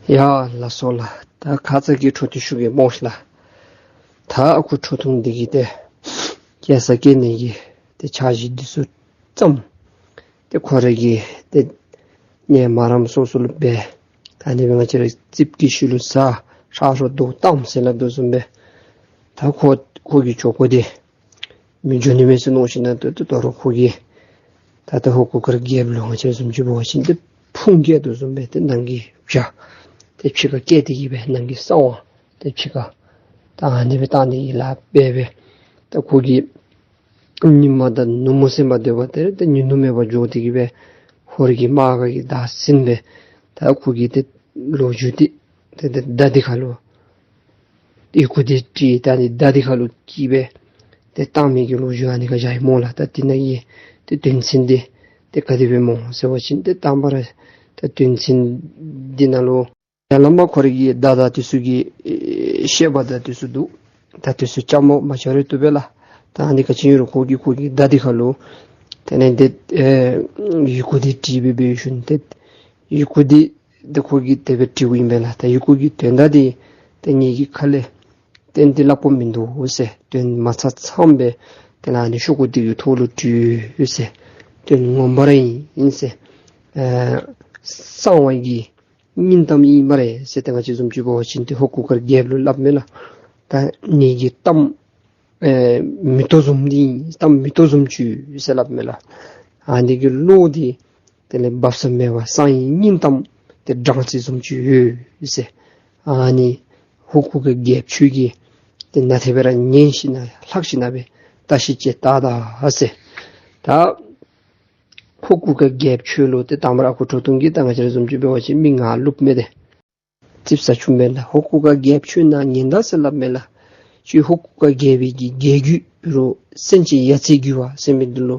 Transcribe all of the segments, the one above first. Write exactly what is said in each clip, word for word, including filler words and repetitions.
ཡ་ལགས་སོ་ལགས། ད་ཁ་ཙ་གི་འཕྲོ་མཐུད་ཞུ་གེ་སྨོ་ལགས། ད་ཨ་ཁུ་ཁྲོ་ཐུང་འདི་གིས་ཏེ་སྐྱེ་ས་སྐྱེ་གནས་ཀྱི་ཏེ་འཆར་གཞི་འདི་ཚུ་བརྩམས། ཏེ་ཁོ་རའི་གི་ཏེ་ནད་མ་རངསམ་སོ་སོ་ལུ་འབད། ད་ཨ་ནི་སྦེ་ང་བཅས་ར་རྩིགཔ་གི་ཤུལ་ལུ་ཟ། ཧྲག་ཧྲོག་རྡོ་བཏང་ཟེར་སླབ་དོ་བཟུམ་སྦེ། ད་ཁོ་ཁོ་གི་གྱོང་པོ་འདི་མི་འགྱོ་ནི་མས་ཟེར་མནོ་ཞིན་ན་ཏེ་ཏེ་དོ་རུང་ཁོ་གིས་ད་ད་ཧོར་གུར་དཀར་རྒྱལཔོ་ལུ་ང་བཅས་བཟུམ་ཅིག་འབད་བ་ཅིན་ཏེ་ཕུང་བཀལ་དོ་བཟུམ་སྦེ་ཏེ་ནང་གི་བྱ་ཏེ་ཕྱི་ཁར་བཀལ་ཏེ་གི་སྦེ་ནང་གི་གསང་བ་ཏེ་ཕྱི་ཁར་ད་ཨ་ནི་སྦེ་བཏང་ནི་གི་ལཱ་འབད་སྦེ། ད་ཁོ་གིས་ཉིན་མ་དང་ནུབ་མོ་ཟེར་མ་སྡོད་པར་ཏེ་ཏེ་ཉིན་ནུབ་མེད་པར་འགྱོ་སྟེ་གི་སྦེ་ཧོར་གྱི་དམག་གི་བདའ་ཟིན་སྦེ། ད་ཁོ་གིས་ཏེ་ལོ་རྒྱུས་འདི་ཏེ་ཏེ་མདའ་འདི་ཁ་ལུ་ཡི་གུ་འདི་བྲིས། ད་ཨ་ནི་མདའ་འདི་ཁ་ལུ་བཀལ་སྦེ་ཏེ་བཏང་མི་གི་ལོ་རྒྱུས་ཨ་ནི་ཁར་བཞག་ཡི་སྨོ་ལགས། ད་འདི་ནང་གི་ཏེ་དོན་ཚན་འདི་ཏེ་ག་དེ་སྦེ་སྨོ་ཟེར་བ་ཅིན་ཏེ་དང་པ་ར་ད་དོན་ཚན་འདི་ནང་ལུ་ཡར་ལས་མར་ཁོ་རའི་གི་མདའ་དང་འདི་ཚུ་གི་ཨེ་བཤད་པ་དང་འདི་ཚུ་འདུག། ད་འདི་ཚུ་ཅ་མོ་མ་ཅ་རེ་བཏུབ་པས་ལགས། ད་ཨ་ནི་ག་ཅི་ཨིན་རུང་ཁོ་གིས་ཁོ་གི་མདའ་འདི་ཁ་ལུ་དེ་ལས་འདི་ཨེ་ཡི་གུ་འདི་བྲིས་སྦེ་འབད་ཞིནམ་ཏེ་ཡི་གུ་འདི་ཏེ་ཁོ་གིས་དེ་སྦེ་བྲིཝ་ཨིན་པས་ལགས། ད་ཡི་གུ་གི་དོན་དག་འདི་ཏེ་ངེ་གི་ཁ་ལས་ཏེ་འདི་སླབ་དགོཔ་མིན་འདུག་ཟེར། དོན་མ་ཚང་ཚངམ་སྦེ་དེ་ལས་ཨ་ནི་ཤོག་གུ་འདི་གི་ཐོག་ལུ་བྲིས་ཡོད་ཟེར། དོན་ངོ་མ་ར་ཨིན་ཟེར། ཨེ་གསང་བ་གི་སྙིང་གཏམ་ཨིན་སྨ་རེ་ཟེར། ཏེ་ང་བཅས་བཟུམ་ཅིག་འབད་བ་ཅིན་ཏེ་ཧོར་གུར་དཀར་རྒྱལཔོ་ལུ་སླབ་མས་ལགས། ད་ངེ་གི་གཏམ་ཨེ་མེ་ཏོག་བཟུམ་འདི་གཏམ་མེ་ཏོག་བཟུམ་ཅིག་ཡོད་ཟེར་སླབ་མས་ལགས། ཨ་ནི་གི་བློ་འདི་དེ་ལས་སྦ་གསང་མེད་པར་གསང་བའི་སྙིང་གཏམ་ཏེ་སྦྲང་རྩི་བཟུམ་ཅིག་ཡོད་ཟེར། ཨ་ནི་ཧོར་གུར་དཀར་རྒྱལཔོ་ཁྱོད་ཀྱིས་ཏེ་ནཱ་དེ་སྦེ་ར་ཉན་ཞིན་ན་ལྷག་ཞིན་ན་སྦེ་བརྟག་ཞིབ་ཅིག་བལྟ་ད་ཟེར། ད་ཧོར་གུར་དཀར་རྒྱལཔོ་ཁྱོད་ལུ་ཏེ་དང་པ་ར་ཨ་ཁུ་ཁྲོ་ཐུང་གིས་ད་ང་བཅས་ར་བཟུམ་ཅིག་འབད་བ་ཅིན་མི་ངར་བླུགཔ་མས་ཏེ། ཙིགཔ་ཟ་བཅུག་མས་ལགས། ཧོར་གུར་དཀར་རྒྱལཔོ་ཁྱོད་ནཱ་ཉན་ད་ཟེར་སླབ་མས་ལགས། ཁྱོད་ཧོར་གུར་དཀར་རྒྱལ་པོའི་གི་རྒྱལ་བརྒྱུད་རུང་སེང་ཆེན་ཡ་མཚན་བརྒྱུད་པ་ཟེར་མི་འདི་ལུ་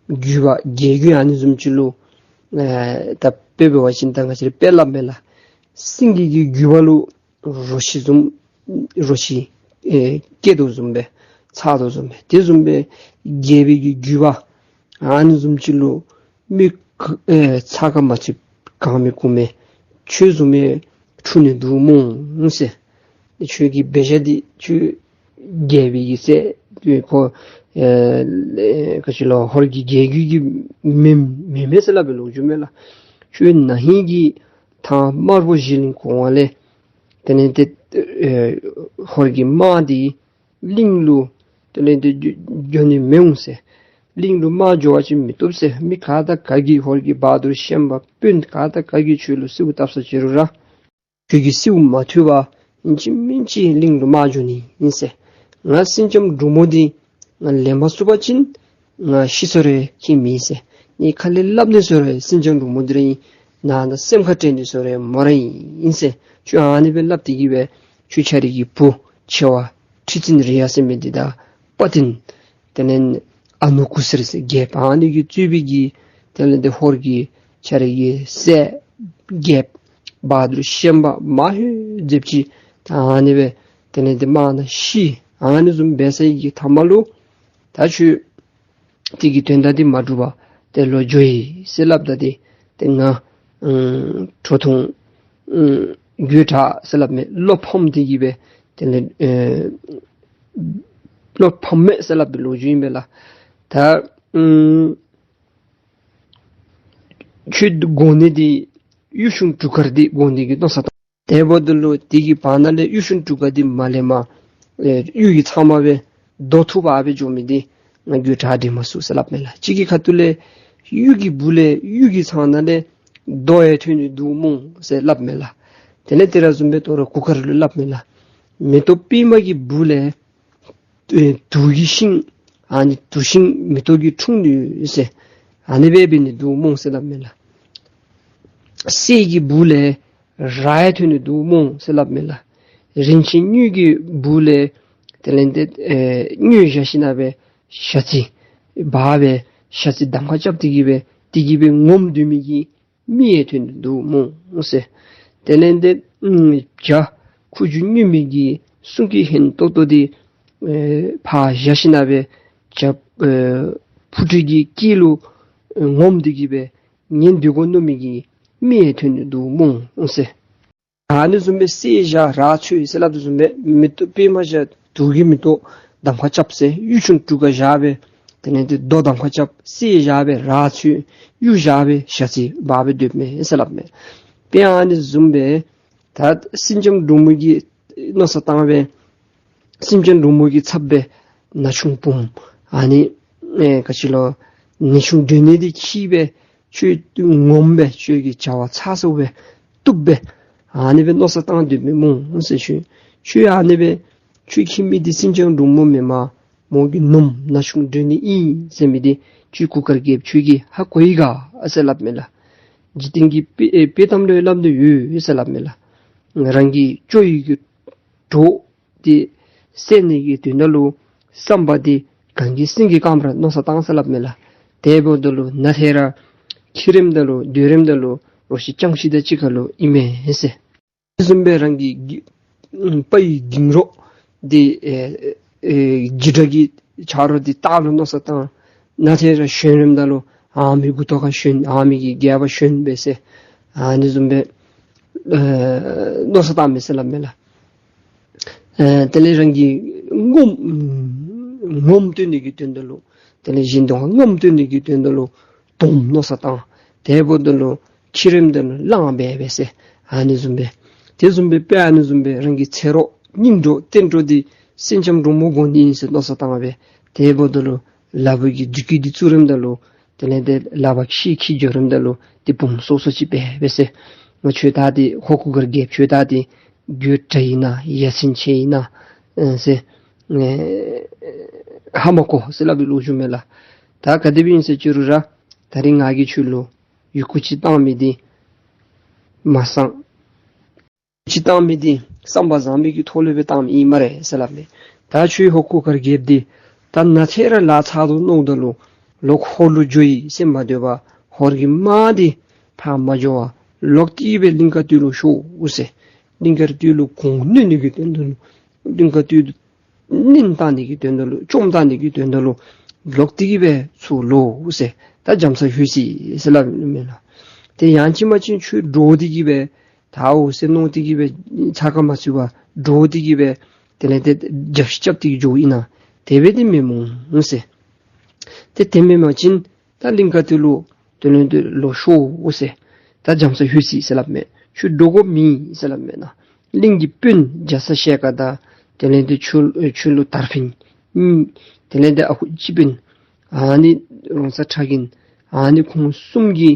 བརྒྱུད་པ་རྒྱལ་བརྒྱུད་ཨ་ནི་བཟུམ་ཅིག་ལུ་ཨེ་ད་དཔེ་འབད་བ་ཅིན་ད་ང་བཅས་ར་དཔེ་སླབ་མས་ལགས། སེང་གེ་གི་རྒྱུད་པ་ལུ་རོ་ཁྱི་བཟུམ་རོ་ཁྱི་ཨེ་སྐྱེ་དོ་བཟུམ་སྦེ་ཚ་དོ་བཟུམ་སྦེ་དེ་བཟུམ་སྦེ་རྒྱལ་པོའི་གི་རྒྱུད་པ་ཨ་ནི་བཟུམ་ཅིག་ལུ་མི་ཁ་ཨེ་ཚ་ཁ་མ་ཚུད་གང་མི་ཁུག་མི་ཁྱོད་བཟུམ་སྦེ་འཁྲུངས་ནི་འདུག་སྨོ་ཟེར། ཁྱོད་ཀྱི་འབད་བཞག་འདི་ཁྱོད་རྒྱལ་པོའི་གི་སྲས་ཁོ་ཨེ་ག་ཅི་ལོ་ཧོར་གྱི་རྒྱལ་བརྒྱུད་ཀྱི་མེན་མེན་མས་ཟེར་སླབ་པའི་ལོ་རྒྱུས་མས་ལགས། ཁྱོད་ན་ཧིང་གི་ཐང་དམར་པོ་གཞིས་གླིང་གོང་བ་ལས་དེ་ལས་ཏེ་ཨེ་ཧོར་གྱི་དམག་འདི་གླིང་ལུ་དེ་ལས་ཏེ་འགྱོ་འགྱོ་ནི་མི་འོང་ཟེར། གླིང་ལུ་དམག་འགྱོ་བ་ཅིན་མི་བཏུབ་ཟེར། མི་ག་དང་ག་གིས་ཧོར་གྱི་བ་དུར་ཤན་པ་དཔོན་ག་དང་ག་གིས་ཁྱོད་ལུ་གསོལཝ་བཏབ་ས་ཅི་རུང་ར་ཁྱོད་ཀྱི་གསོལཝ་མ་ཐོབ་པར་ཨིན་ཅི་མིན་ཅི་གླིང་ལུ་དམག་འགྱོ་ནི་ཨིན་ཟེར། ང་སེང་ལྕམ་འབྲུག་མོ་འདི་ང་ལེན་མ་ཚུགས་པ་ཅིན་ང་ཤི་སོང་རུང་ཁྱད་མེད་ཟེར། ངེའི་ཁ་ལས་སླབ་ནི་ཚུ་ར་སེང་ལྕམ་འབྲུག་མོ་འདི་ར་ཨིན། ནང་ན་སེམས་ཁར་དྲན་ནི་ཚུ་ར་མོ་ར་ཨིན་ཟེར། ཁྱོད་ཨ་ནི་སྦེ་སླབ་སྟེ་གི་སྦེ་ཁྱོད་ཁྱོད་རའི་གི་བུ་ཆེ་བ་ཁྲི་བཙུན་རི་ཡ་ཟེར་མི་འདི་དང་དཔའ་བརྟན་དེ་ལས་ཨ་ནུ་ཀུ་སེར་ཟེར་རྒྱལཔོ་ཨ་ནི་གིས་གཙོས་པའི་གི་དེ་ལས་ཏེ་ཧོར་གྱི་ཁྱོད་རའི་གི་སྲས་རྒྱལཔོ་བ་དུར་ཤན་པ་མ་ཧེ་ཟེར་ཅིག་ད་ཨ་ནི་སྦེ་དེ་ལས་ཏེ་དམག་ནང་ཤི། ཨ་ནི་བཟུམ་འབད་ས་གི་མཐའ་མ་ལུ་ད་ཁྱོད་དེ་གི་དོན་དག་འདི་མ་འགྲུབ་པར་ཏེ་ལོག་འགྱོ་ཡི་ཟེར་སླབ་ད་ཏེ་ཏེ་ང་ཨམ་ཁྲོ་ཐུང་ཨམ་རྒོད་དྲགས་ཟེར་སླབ་མས། བློ་ཕམ་སྟེ་གི་སྦེ་དེ་ལས་ཨེ་བློ་ཕམ་མས་ཟེར་སླབ་པའི་ལོ་རྒྱུས་ཨིན་པས་ལགས། ད་ཨམ་ཁྱོད་དགོ་ནི་འདི་གཡུ་ཞུན་དྲུག་དཀར་འདི་དགོ་ནི་གི་མནོ་བསམ་བཏང་། དེ་འབདཝ་ད་ལུ་དེ་གི་བར་ན་ལས་གཡུ་ཞུན་དྲུག་དཀར་འདི་མ་ལེན་པར་ཨེ་གཡུ་གི་ཚབ་མ་སྦེ་རྡོ་ཐུགཔ་སྦེ་འགྱོ་མི་འདི་ང་རྒོད་དྲགས་འདྲེན་མ་ཚུགས་ཟེར་སླབ་མས་ལགས། གཅིག་གི་ཁ་ཐུག་ལས་གཡུ་གི་སྦུག་ལས་གཡུ་གི་ཚང་ནང་ལས་རྡོ་ཡང་ཐོན་ནི་འདུག་སྨོ་ཟེར་སླབ་མས་ལགས། དེ་ལས་དེ་ར་བཟུམ་སྦེ་དོ་རུང་གུར་དཀར་ལུ་སླབ་མས་ལགས། མེ་ཏོག་པདྨ་གི་སྦུག་ལས་ཨེ་དུག་གི་ཤིང་ཨ་ནི་དུག་ཤིང་མེ་ཏོག་གི་འཁྲུངས་ནུག་ཟེར། ཨ་ནི་སྦེ་འབད་ནི་འདུག་སྨོ་ཟེར་སླབ་མས་ལགས། གསེར་གྱི་སྦུག་ལས་ར་ཡང་ཐོན་ནི་འདུག་སྨོ་ཟེར་སླབ་མས་ལགས། རིན་ཆེན་དངུལ་གྱི་སྦུག་ལས་དེ་ལས་ཏེ་ཨེ་དངུལ་བཞག་ཞིན་ན་སྦེ་ཞ་རྩི་འབག་སྦེ་ཞ་རྩི་གདམ་ཁ་རྐྱབ་སྟེ་གི་སྦེ་དེ་གིས་སྦེ་ངོམས་སྡོད་མི་གི་མི་ཡང་ཐོན་ནི་འདུག་སྨོ་ཟེར། དེ་ལས་ཏེ་ཨམ་བྱ་ཁུ་བྱུག་སྨྱོན་མི་གི་སྲུང་སྐྱོབ་ཧན་ཏོང་ཏོ་འདི་ཨེ་ཕར་བཞག་ཞིན་ན་སྦེ་བྱ་ཨེ་འཕུར་འཕྲུལ་གྱི་སྐད་ལུ་ཨེ་ངོམས་ཏེ་གི་སྦེ་ཉན་སྡོད་དགོ་མནོ་མི་གི་མི་ཡང་ཐོན་ནི་འདུག་སྨོ་ཟེར། ཨ་ནི་བཟུམ་སྦེ་བསད་བཞག་ར་འཚོལ་ཟེར་སླབ་དོ་བཟུམ་སྦེ་མེ་ཏོག་པདྨ་བཞག་དུག་གི་མེ་ཏོག་གདམ་ཁ་རྐྱབ་ཟེར། གཡུ་ཆུང་དྲུག་ཀ་བཞག་སྦེ་དེ་ལས་དེ་རྡོ་གདམ་ཁ་རྐྱབ། བསད་བཞག་སྦེ་ར་འཚོལ། གཡུ་བཞག་སྦེ་ཞ་ཚི་འབག་སྦེ་སྡོདཔ་མས་ཟེར་སླབ་མས། དཔེ་ཨ་ནི་བཟུམ་སྦེ་ད་སེང་ལྕམ་འབྲུག་མོ་གིས་མནོ་བསམ་བཏང་སྦེ་སེང་ལྕམ་འབྲུག་མོ་གིས་ཚབ་སྦེ་ན་ཆུང་བུམོ་ཨ་ནི་ཨེ་ག་ཅི་ལོ་ན་ཆུང་སྒྲོན་ནེ་འདི་འཁྱིད་སྦེ་ཁྱོད་ངོམས་སྦེ་ཁྱོད་ཀྱི་བྱ་བ་ཚར་སོང་སྦེ་བཏུབ་སྦེ་ཨ་ནི་སྦེ་མནོ་བསམ་བཏང་སྡོད་མི་སྨོ་ཟེར། ཁྱོད་ཁྱོད་ཨ་ནི་སྦེ་ཁྱོད་འཁྱིད་མི་འདི་སེང་ལྕམ་འབྲུག་མོ་མེན་པར་མོ་གི་ནུམོ་ན་ཆུང་སྒྲོན་ནེ་ཨིན་ཟེར་མི་འདི་ཁྱོད་གུར་དཀར་རྒྱལཔོ་ཁྱོད་ཀྱིས་ཧ་གོ་ཡི་ག་ཟེར་སླབ་མས་ལགས། འཇིག་རྟེན་གྱི་དཔེ་ཨེ་དཔེ་གཏམ་ལུ་སླབ་དོ་ཡོད་ཟེར་སླབ་མས་ལགས། རང་གི་སྐྱོ་ཡི་གི་གྲོགས་འདི་བསད་ནི་གི་དོན་དག་ལུ་བསམ་པ་འདི་གངས་ཀྱི་སེང་གེ་དཀརམ་ར་མནོ་བསམ་བཏང་ཟེར་སླབ་མས་ལགས། དེ་འབདཝ་ད་ལུ་ན་ཐེ་ར་འཁྱིད་རནམ་ད་ལུ་སྡོད་རནམ་ད་ལུ་རོ་ཁྱི་སྤྱང་ཁྱི་དང་གཅིག་ཁར་ལུ་ཨིན་མས་ཟེར། དེ་བཟུམ་སྦེ་རང་གི་གི་ཨམ་དཔའ་ཡི་གིང་རོ་འདི་ཨེ་ཨེ་འཇིགས་སྐྲག་གི་ཆ་རོགས་འདི་སྟག་ལུ་མནོ་བསམ་བཏང་། ན་ཐེ་ར་ཞོན་རནམ་ད་ལུ་ཨ་མི་མགུ་ཏོ་ཁར་ཞོན། ཨ་མི་གི་སྒལ་པར་ཞོན་སྦེ་ཟེར་ཨ་ནི་བཟུམ་སྦེ་ཨེ་མནོ་བསམ་བཏང་མས་ཟེར་སླབ་མས་ལགས། ཨེ་དེ་ལས་རང་གི་ངོམ་ངོམ་སྟོན་ནི་གི་དོན་དག་ལུ་དེ་ལས་གཞན་དོན་ངོམ་སྟོན་ནི་གི་དོན་དག་ལུ་དོམ་མནོ་བསམ་བཏང་། དེ་འབདཝ་ད་ལུ་འཁྱིད་རནམ་ད་ལུ་གླང་འབད་སྦེ་ཟེར་ཨ་ནི་བཟུམ་སྦེ། དེ་བཟུམ་སྦེ་དཔེ་ཨ་ནི་བཟུམ་སྦེ་རང་གི་ཚེ་རོགས་སྙིང་གྲོགས་རྟེན་གྲོགས་འདི་སེང་ལྕམ་འབྲུག་མོ་དགོ་ནི་ཨིན་ཟེར་མནོ་བསམ་བཏང་སྦེ་དེ་འབདཝ་ད་ལུ་ལགཔ་གི་རྫུས་སྐུད་འདི་བཙུགས་རནམ་ད་ལུ་དེ་ལས་དེ་ལགཔ་ཁྱིད་ཁྱིད་འགྱོ་རནམ་ད་ལུ་དེ་བུམོ་སོ་སོ་ཅིག་འབད་སྦེ་ཟེར། ང་ཁྱོད་ད་འདི་ཧོར་གུར་དཀར་རྒྱལཔོ་ཁྱོད་ད་འདི་དགོད་བྲ་ཨིན་ན་ཡ་མཚན་ཆེ་ཨིན་ན་ཨེ་ཟེར་ཨེ་ཧ་མ་གོ་ཟེར་སླབ་པའི་ལོ་རྒྱུས་མས་ལགས། ད་ག་དེ་སྦེ་ཨིན་ཟེར་ཅི་རུང་ར་ད་རིས་ང་གིས་ཁྱོད་ལུ་ཡི་གུ་ཅིག་བཏང་མི་འདི་མ་གསང་། ཅིག་བཏང་མི་འདི་བསམ་པ་བཟང་མི་གི་ཐོག་ལུ་སྦེ་བཏང་མི་ཨིན་སྨ་རེ་ཟེར་སླབ་མས། ད་ཁྱོད་ཧོར་གུར་དཀར་རྒྱལཔོ་འདི་ད་ན་ཐེ་ར་ལཱ་ཚར་དོ་མནོཝ་ད་ལུ་ལོག་ཧོར་ལུ་འགྱོ་ཡི་ཟེར་མ་སྡོད་པར་ཧོར་གྱི་དམག་འདི་ཕར་མ་འགྱོ་བར་ལོག་སྟེ་གི་སྦེ་གླིང་དཀར་སྟོད་ལུ་ཤོག་ཟེར། གླིང་དཀར་སྟོད་ལུ་གུང་གནོན་ནི་གི་དོན་དག་ལུ་གླིང་དཀར་སྟོད་གནོན་བཏང་ནི་གི་དོན་དག་ལུ་བཅོམ་བཏང་ནི་གི་དོན་དག་ལུ་ལོག་སྟེ་གི་སྦེ་ཚུར་ལོག་ཟེར། ད་རྒྱ་མཚོ་ལྷོད་ཅི་ཟེར་སླབ་མས་ལགས། དེ་ཡང་ཅིན་མ་ཅིན་ཁྱོད་འདྲོག་སྟེ་གི་སྦེ་ད་འོ་ཟེར་མནོ་སྟེ་གི་སྦེ་ཚ་ཁ་མ་ཚུད་པར་འདྲོག་སྟེ་གི་སྦེ་དེ་ལས་དེ་རྒྱབ་ཤིག་རྐྱབ་སྟེ་གི་འགྱོཝ་ཨིན་ན་དེ་སྦེ་འདི་མེན་སྨོ་ཟེར། དེ་དེ་མེན་པ་ཅིན་ད་གླིང་དཀར་སྟོད་ལུ་དེ་ལས་དེ་ལོག་ཤོག་ཟེར། ད་རྒྱ་མཚོ་ལྷོད་ཅི་ཟེར་སླབ་མས། ཁྱོད་འདྲོག་དགོཔ་མེད་ཟེར་སླབ་མས་ན། གླིང་གི་དཔོན་རྒྱ་ཚ་ཞལ་དཀར་དང་དེ་ལས་དེ་ཁྱོད་ཁྱོད་ལུ་དར་འཕེན་གཉིས་དེ་ལས་དེ་ཨ་ཁུ་སྤྱི་དཔོན་ཨ་ནི་རོང་ཚ་ཁྲ་རྒན་ཨ་ནི་ཁོང་གསུམ་གྱི་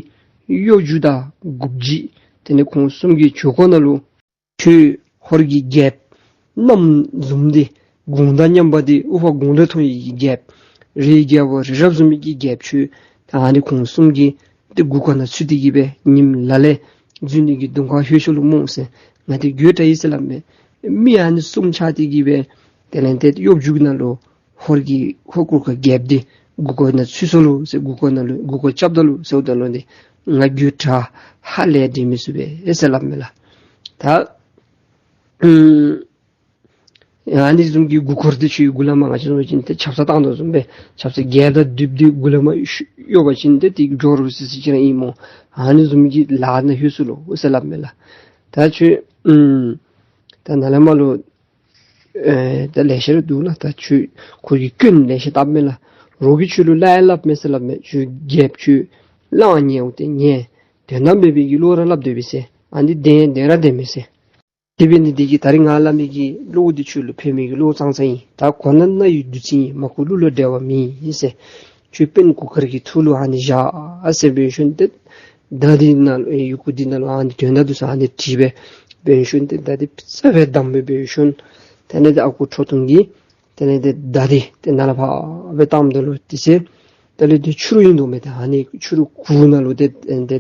གཡོ་སྒྱུ་དང་འགོ་བརྗེ་དེ་ལས་ཁོང་གསུམ་གྱི་བྱོལ་སྒོ་ནང་ལུ་ཁྱོད་ཧོར་གྱི་རྒྱལཔོ་གནམ་བཟུམ་འདི་དགུང་དང་མཉམ་པ་འདི་དབུ་འཕང་དགུང་ལས་མཐོ་ཡི་གི་རྒྱལཔོ་རིའི་རྒྱལ་པོ་རི་རབ་བཟུམ་མའི་གི་རྒྱལཔོ་ཁྱོད་ད་ཨ་ནི་ཁོང་གསུམ་གྱི་དེ་མགུ་སྐོར་ནང་ཚུད་དེ་གི་སྦེ་ཉིནམ་ལ་ལས་འཛུལ་ནི་གི་གདོང་ཁར་ལྷོད་ཤོག་ལོ་སྨོ་ཟེར། ང་དེ་དགོད་བྲ་ཡི་ཟེར་སླབ་མས། མི་ཨ་ནི་གསུམ་ཆགས་ཏེ་གི་སྦེ་དེ་ལས་དེ་གཡོ་སྒྱུ་ནང་ལུ་ཧོར་གྱི་ཧོར་གུར་དཀར་རྒྱལཔོ་འདི་མགུ་སྐོར་ནང་ཚུད་སོ་ལོ་ཟེར། མགུ་སྐོར་ནང་ལུ་མགུ་སྐོར་རྐྱབ་ད་ལོ་ཟེརཝ་ད་ལུ་འདི་ང་དགོད་བྲ་ཧ་ལས་དྲན་མི་ཚུགས་པས་ཟེར་སླབ་མས་ལགས། ད་ཨམ་ཨ་ནི་བཟུམ་གྱི་མགུ་སྐོར་འདི་ཁྱོད་མགུ་ལས་མར་ང་བཅས་བཟུམ་ཅིན་ཏེ་ཆབ་གསང་བཏང་དོ་བཟུམ་སྦེ་ཆབ་གསང་རྒྱལ་དང་བསྡེབས་ཏེ་མགུ་ལས་མར་གཡོ་བ་ཅིན་ཏེ་དེ་འགྱོ་རུང་སི་སི་ཅིག་ར་ཨིན་སྨོ། ཨ་ནི་བཟུམ་གྱི་ལཱ་ནང་ལྷོད་སོ་ལོ་ཟེར་སླབ་མས་ལགས། ད་ཁྱོད་ཨམ་ད་ནཱ་ལས་མར་ལུ་ཨེ་ད་ལེ་ཤ་ར་འདུག་ལགས། ད་ཁྱོད་ཁོ་གིས་སྐྱོན་ལེ་ཤ་བཏབ་མས་ལགས། རོགས་ཀྱིས་ཁྱོད་ལུ་སླབ་ཡང་སླབ་མས་ཟེར་སླབ་མས། ཁྱོད་རྒྱལཔོ་ཁྱོད་གླང་ཉལཝ་ཏེ་ཉལ་དོན་དག་མེད་པའི་གི་བློ་ར་སླབ་སྡོད་པས་ཟེར། ཨ་ནི་བདེན་བདེན་ར་བདེན་མས་ཟེར། དེ་འབད་ནི་འདི་གིས་ད་རིས་ང་སླབ་མི་གི་བློ་འདི་ཁྱོད་ལུ་ཕན་མི་གི་བློ་ཙང་ཙང་ཨིན། ད་གོ་ན་རྣ་ཡི་བདུད་རྩི་ཨིན། མ་གོ་གླུ་ལ་འགྲེལ་བ་མེད་ཟེར། ཁྱོད་དཔོན་གུར་དཀར་གྱི་ཐུགས་ལུ་ཨ་ནི་བཞག་ཟེར་འབད་ཞིནམ་ཏེ་མདའ་འདི་ནང་ལུ་ཡི་གུ་འདི་ནང་ལུ་ཨ་ནི་དོན་དག་འདི་ཚུ་ཨ་ནི་བྲིས་སྦེ་འབད་ཞིནམ་ཏེ་མདའ་འདི་རྩ་བའི་བསྡམས་སྦེ་འབད་ཞིནམ་དེ་ལས་དེ་ཨ་ཁུ་ཁྲོ་ཐུང་གིས་དེ་ལས་དེ་མདའ་འདི་ཏེ་ནཱ་ལས་ཕར་སྦེ་བཏངམ་ད་ལུ་དེ་ཚེ་དེ་ལས་དེ་ཕྱི་རུ་ཨིན་དོ་མས། ཏེ་ཨ་ནི་ཕྱི་རུ་གུར་ནང་ལུ་ཏེ་ཏེ་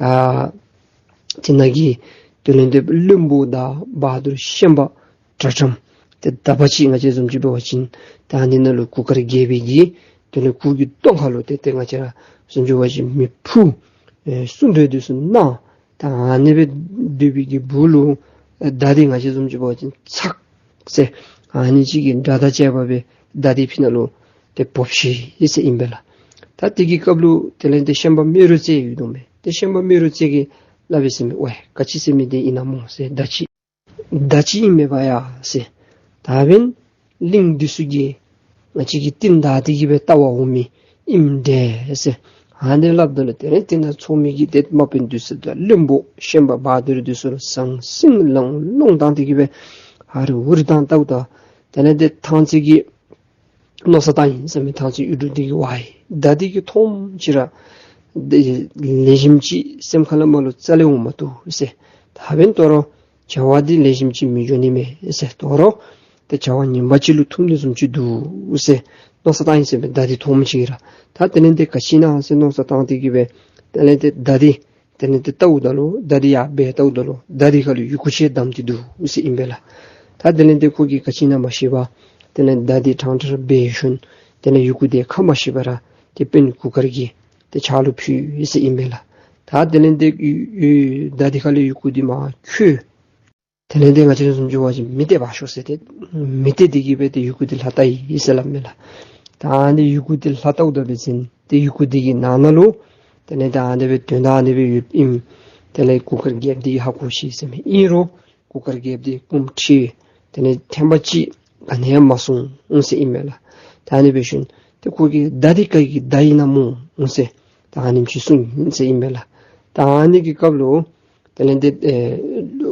ཨ་དེ་ནང་གི་དེ་ལས་དེ་བློན་པོ་དང་བ་དུར་ཤན་པ་དྲག་དྲགས་ཏེ་དག་པ་ཅིག་ང་བཅས་བཟུམ་ཅིག་འབད་བ་ཅིན་ཏེ་ཨ་ནི་ནང་ལུ་གུར་དཀར་རྒྱལ་པོའི་གི་དེ་ལས་གུར་གྱི་གདོང་ཁ་ལུ་ཏེ་ཏེ་ང་བཅས་ར་བཟུམ་ཅིག་འབད་བ་ཅིན་མི་ཕུ་ཨེ་སུ་འདྲ་འདི་ཚུ་ནང་ད་ཨ་ནི་སྦེ་སྡོད་པའི་གི་སྦུག་ལུ་ཨེ་མདའ་འདི་ང་བཅས་བཟུམ་ཅིག་འབད་བ་ཅིན་ཚག་ཟེར་ཨ་ནི་ཅིག་གི་སྒྲ་དང་བཅས་པ་སྦེ་མདའ་འདི་ཕི་ནང་ལུ་ཏེ་བོབས་ཅི་ཟེར་ཨིན་པས་ལགས། ད་དེ་གི་སྐབས་ལུ་དེ་ལས་དེ་ཤན་པ་རྨེ་རུ་རྩེ་ཡོད་དོ་མས། ཏེ་ཤན་པ་རྨེ་རུ་རྩེ་གིས་ སླབ་ཨིན་ཟེར་མས། ཝའི་ག་ཅི་ཟེར་མི་འདི་ཨིན་ན་སྨོ་ཟེར། མདའ་ཅིག་མདའ་ཅིག་ཨིན་མས་པ་ཡ་ཟེར། ད་འབདན་གླིང་འདི་ཚུ་གིས་ང་བཅས་ཀྱི་རྟིང་བདའ་སྟེ་གི་སྦེ་བལྟ་བར་འོང་མི་ཨིནམ་འདྲས་ཟེར། ཨ་ནི་སླབ་ད་ལུ་དེ་ལས་དེ་ནང་ཚོགས་མི་གི་ཏེ་དམག་དཔོན་འདི་ཚུ་དང་བློན་པོ་ཤན་པ་བ་དུར་འདི་ཚུ་ལུ་ཟང་ཟིང་ལང་ལོང་བཏང་སྟེ་གི་སྦེ་ཧ་རི་ཧུ་རི་བཏང་བལྟཝ་ད། དེ་ལས་དེ་ཐང་རྩེ་གི་མནོ་བསམ་བཏང་ཡི་ཟེར་མས། ཐང་རྩེ་གཡུ་འབྲུག་འདི་གིས་ཝའི་མདའ་འདི་གིས་མཐོངམ་ཅིག་ར་དེ་ལེགས་ཤོམ་ཅིག་སེམས་ཁ་ལས་མར་ལུ་རྩ་ལས་འོང་མ་བཏུབ་ཟེར། ད་འབདན་དོ་རུང་བྱ་བ་འདི་ལེགས་ཤོམ་ཅིག་མི་འགྱོ་ནི་མས་ཟེར། དོ་རུང་ཏེ་བྱ་བ་ངན་པ་ཅིག་ལུ་ཐུག་ནི་བཟུམ་ཅིག་འདུག་ཟེར་མནོ་བསམ་བཏང་ཡི་ཟེར་མས། མདའ་འདི་མཐོངམ་ཅིག་ར། ད་དེ་ལས་དེ་ག་ཅི་ཨིན་ན་ཟེར་མནོ་བསམ་བཏང་སྟེ་གི་སྦེ་དེ་ལས་དེ་མདའ་འདི་དེ་ལས་དེ་བལྟཝ་ད་ལུ་མདའ་འདི་ཡར་སྦེ་བལྟཝ་ད་ལུ་མདའ་འདི་ཁ་ལུ་ཡི་གུ་ཅིག་བསྡམས་ཏེ་འདུག་ཟེར་ཨིན་པས་ལགས། ད་དེ་ལས་དེ་ཁོ་གིས་ག་ཅི་ཨིན་ན་མ་ཤེས་པར་དེ་ལས་མདའ་འདི་ཕྲང་ཕྲང་སྦེ་ཞོན། དེ་ལས་ཡི་གུ་འདི་ཁ་མ་ཕྱེ་བར་ར་ཏེ་དཔོན་གུར་དཀར་གྱི་ཏེ་ཕྱག་ལུ་ཕུལ་ཡི་ཟེར་ཨིན་པས་ལགས། ད་དེ་ལས་དེ་ཡི་ཡི་མདའ་འདི་ཁ་ལས་ཡི་གུ་འདི་མར་འཁྱོལ། དེ་ལས་དེ་ང་བཅས་བཟུམ་ཅིག་འབད་བ་ཅིན་མེ་གཏད་འབག་ཤོག་ཟེར་ཏེ་མེ་གཏད་དེ་གི་སྦེ་ཏེ་ཡི་གུ་འདི་ལྷ་བལྟ་ཡི་ཟེར་སླབ་མས་ལགས། ད་ཨ་ནི་ཡི་གུ་འདི་ལྷ་བལྟཝ་ད་འབད་བ་ཅིན་ཏེ་ཡི་གུ་འདི་གི་ནང་ན་ལུ་དེ་ལས་དེ་ཨ་ནི་སྦེ་དོན་དག་ཨ་ནི་སྦེ་ཡོདཔ་ཨིནམ་དེ་ལས་གུར་དཀར་རྒྱལཔོ་འདི་ཧ་གོ་ཅི་ཟེར་མས། ཨིན་རུང་གུར་དཀར་རྒྱལཔོ་འདི་སྐུ་ཁྲི་དེ་ལས་ཐེངས་པ་ཅིག་ག་ནི་ཡང་མ་གསུངས་ཟེར་ཨིན་མས་ལགས། ད་ཨ་ནི་སྦེ་ཞོན་ཏེ་ཁོ་གིས་མདའ་འདི་ག་གི་མདའ་ཨིན་ན་སྨོ་ཟེར་ད་ཨ་ནེམ་ཅིག་གསུངས་ཡི་ཟེར་ཨིན་མས་ལགས། ད་ཨ་ནི་གི་སྐབས་ལུ་དེ་ལས་དེ་ཨེ་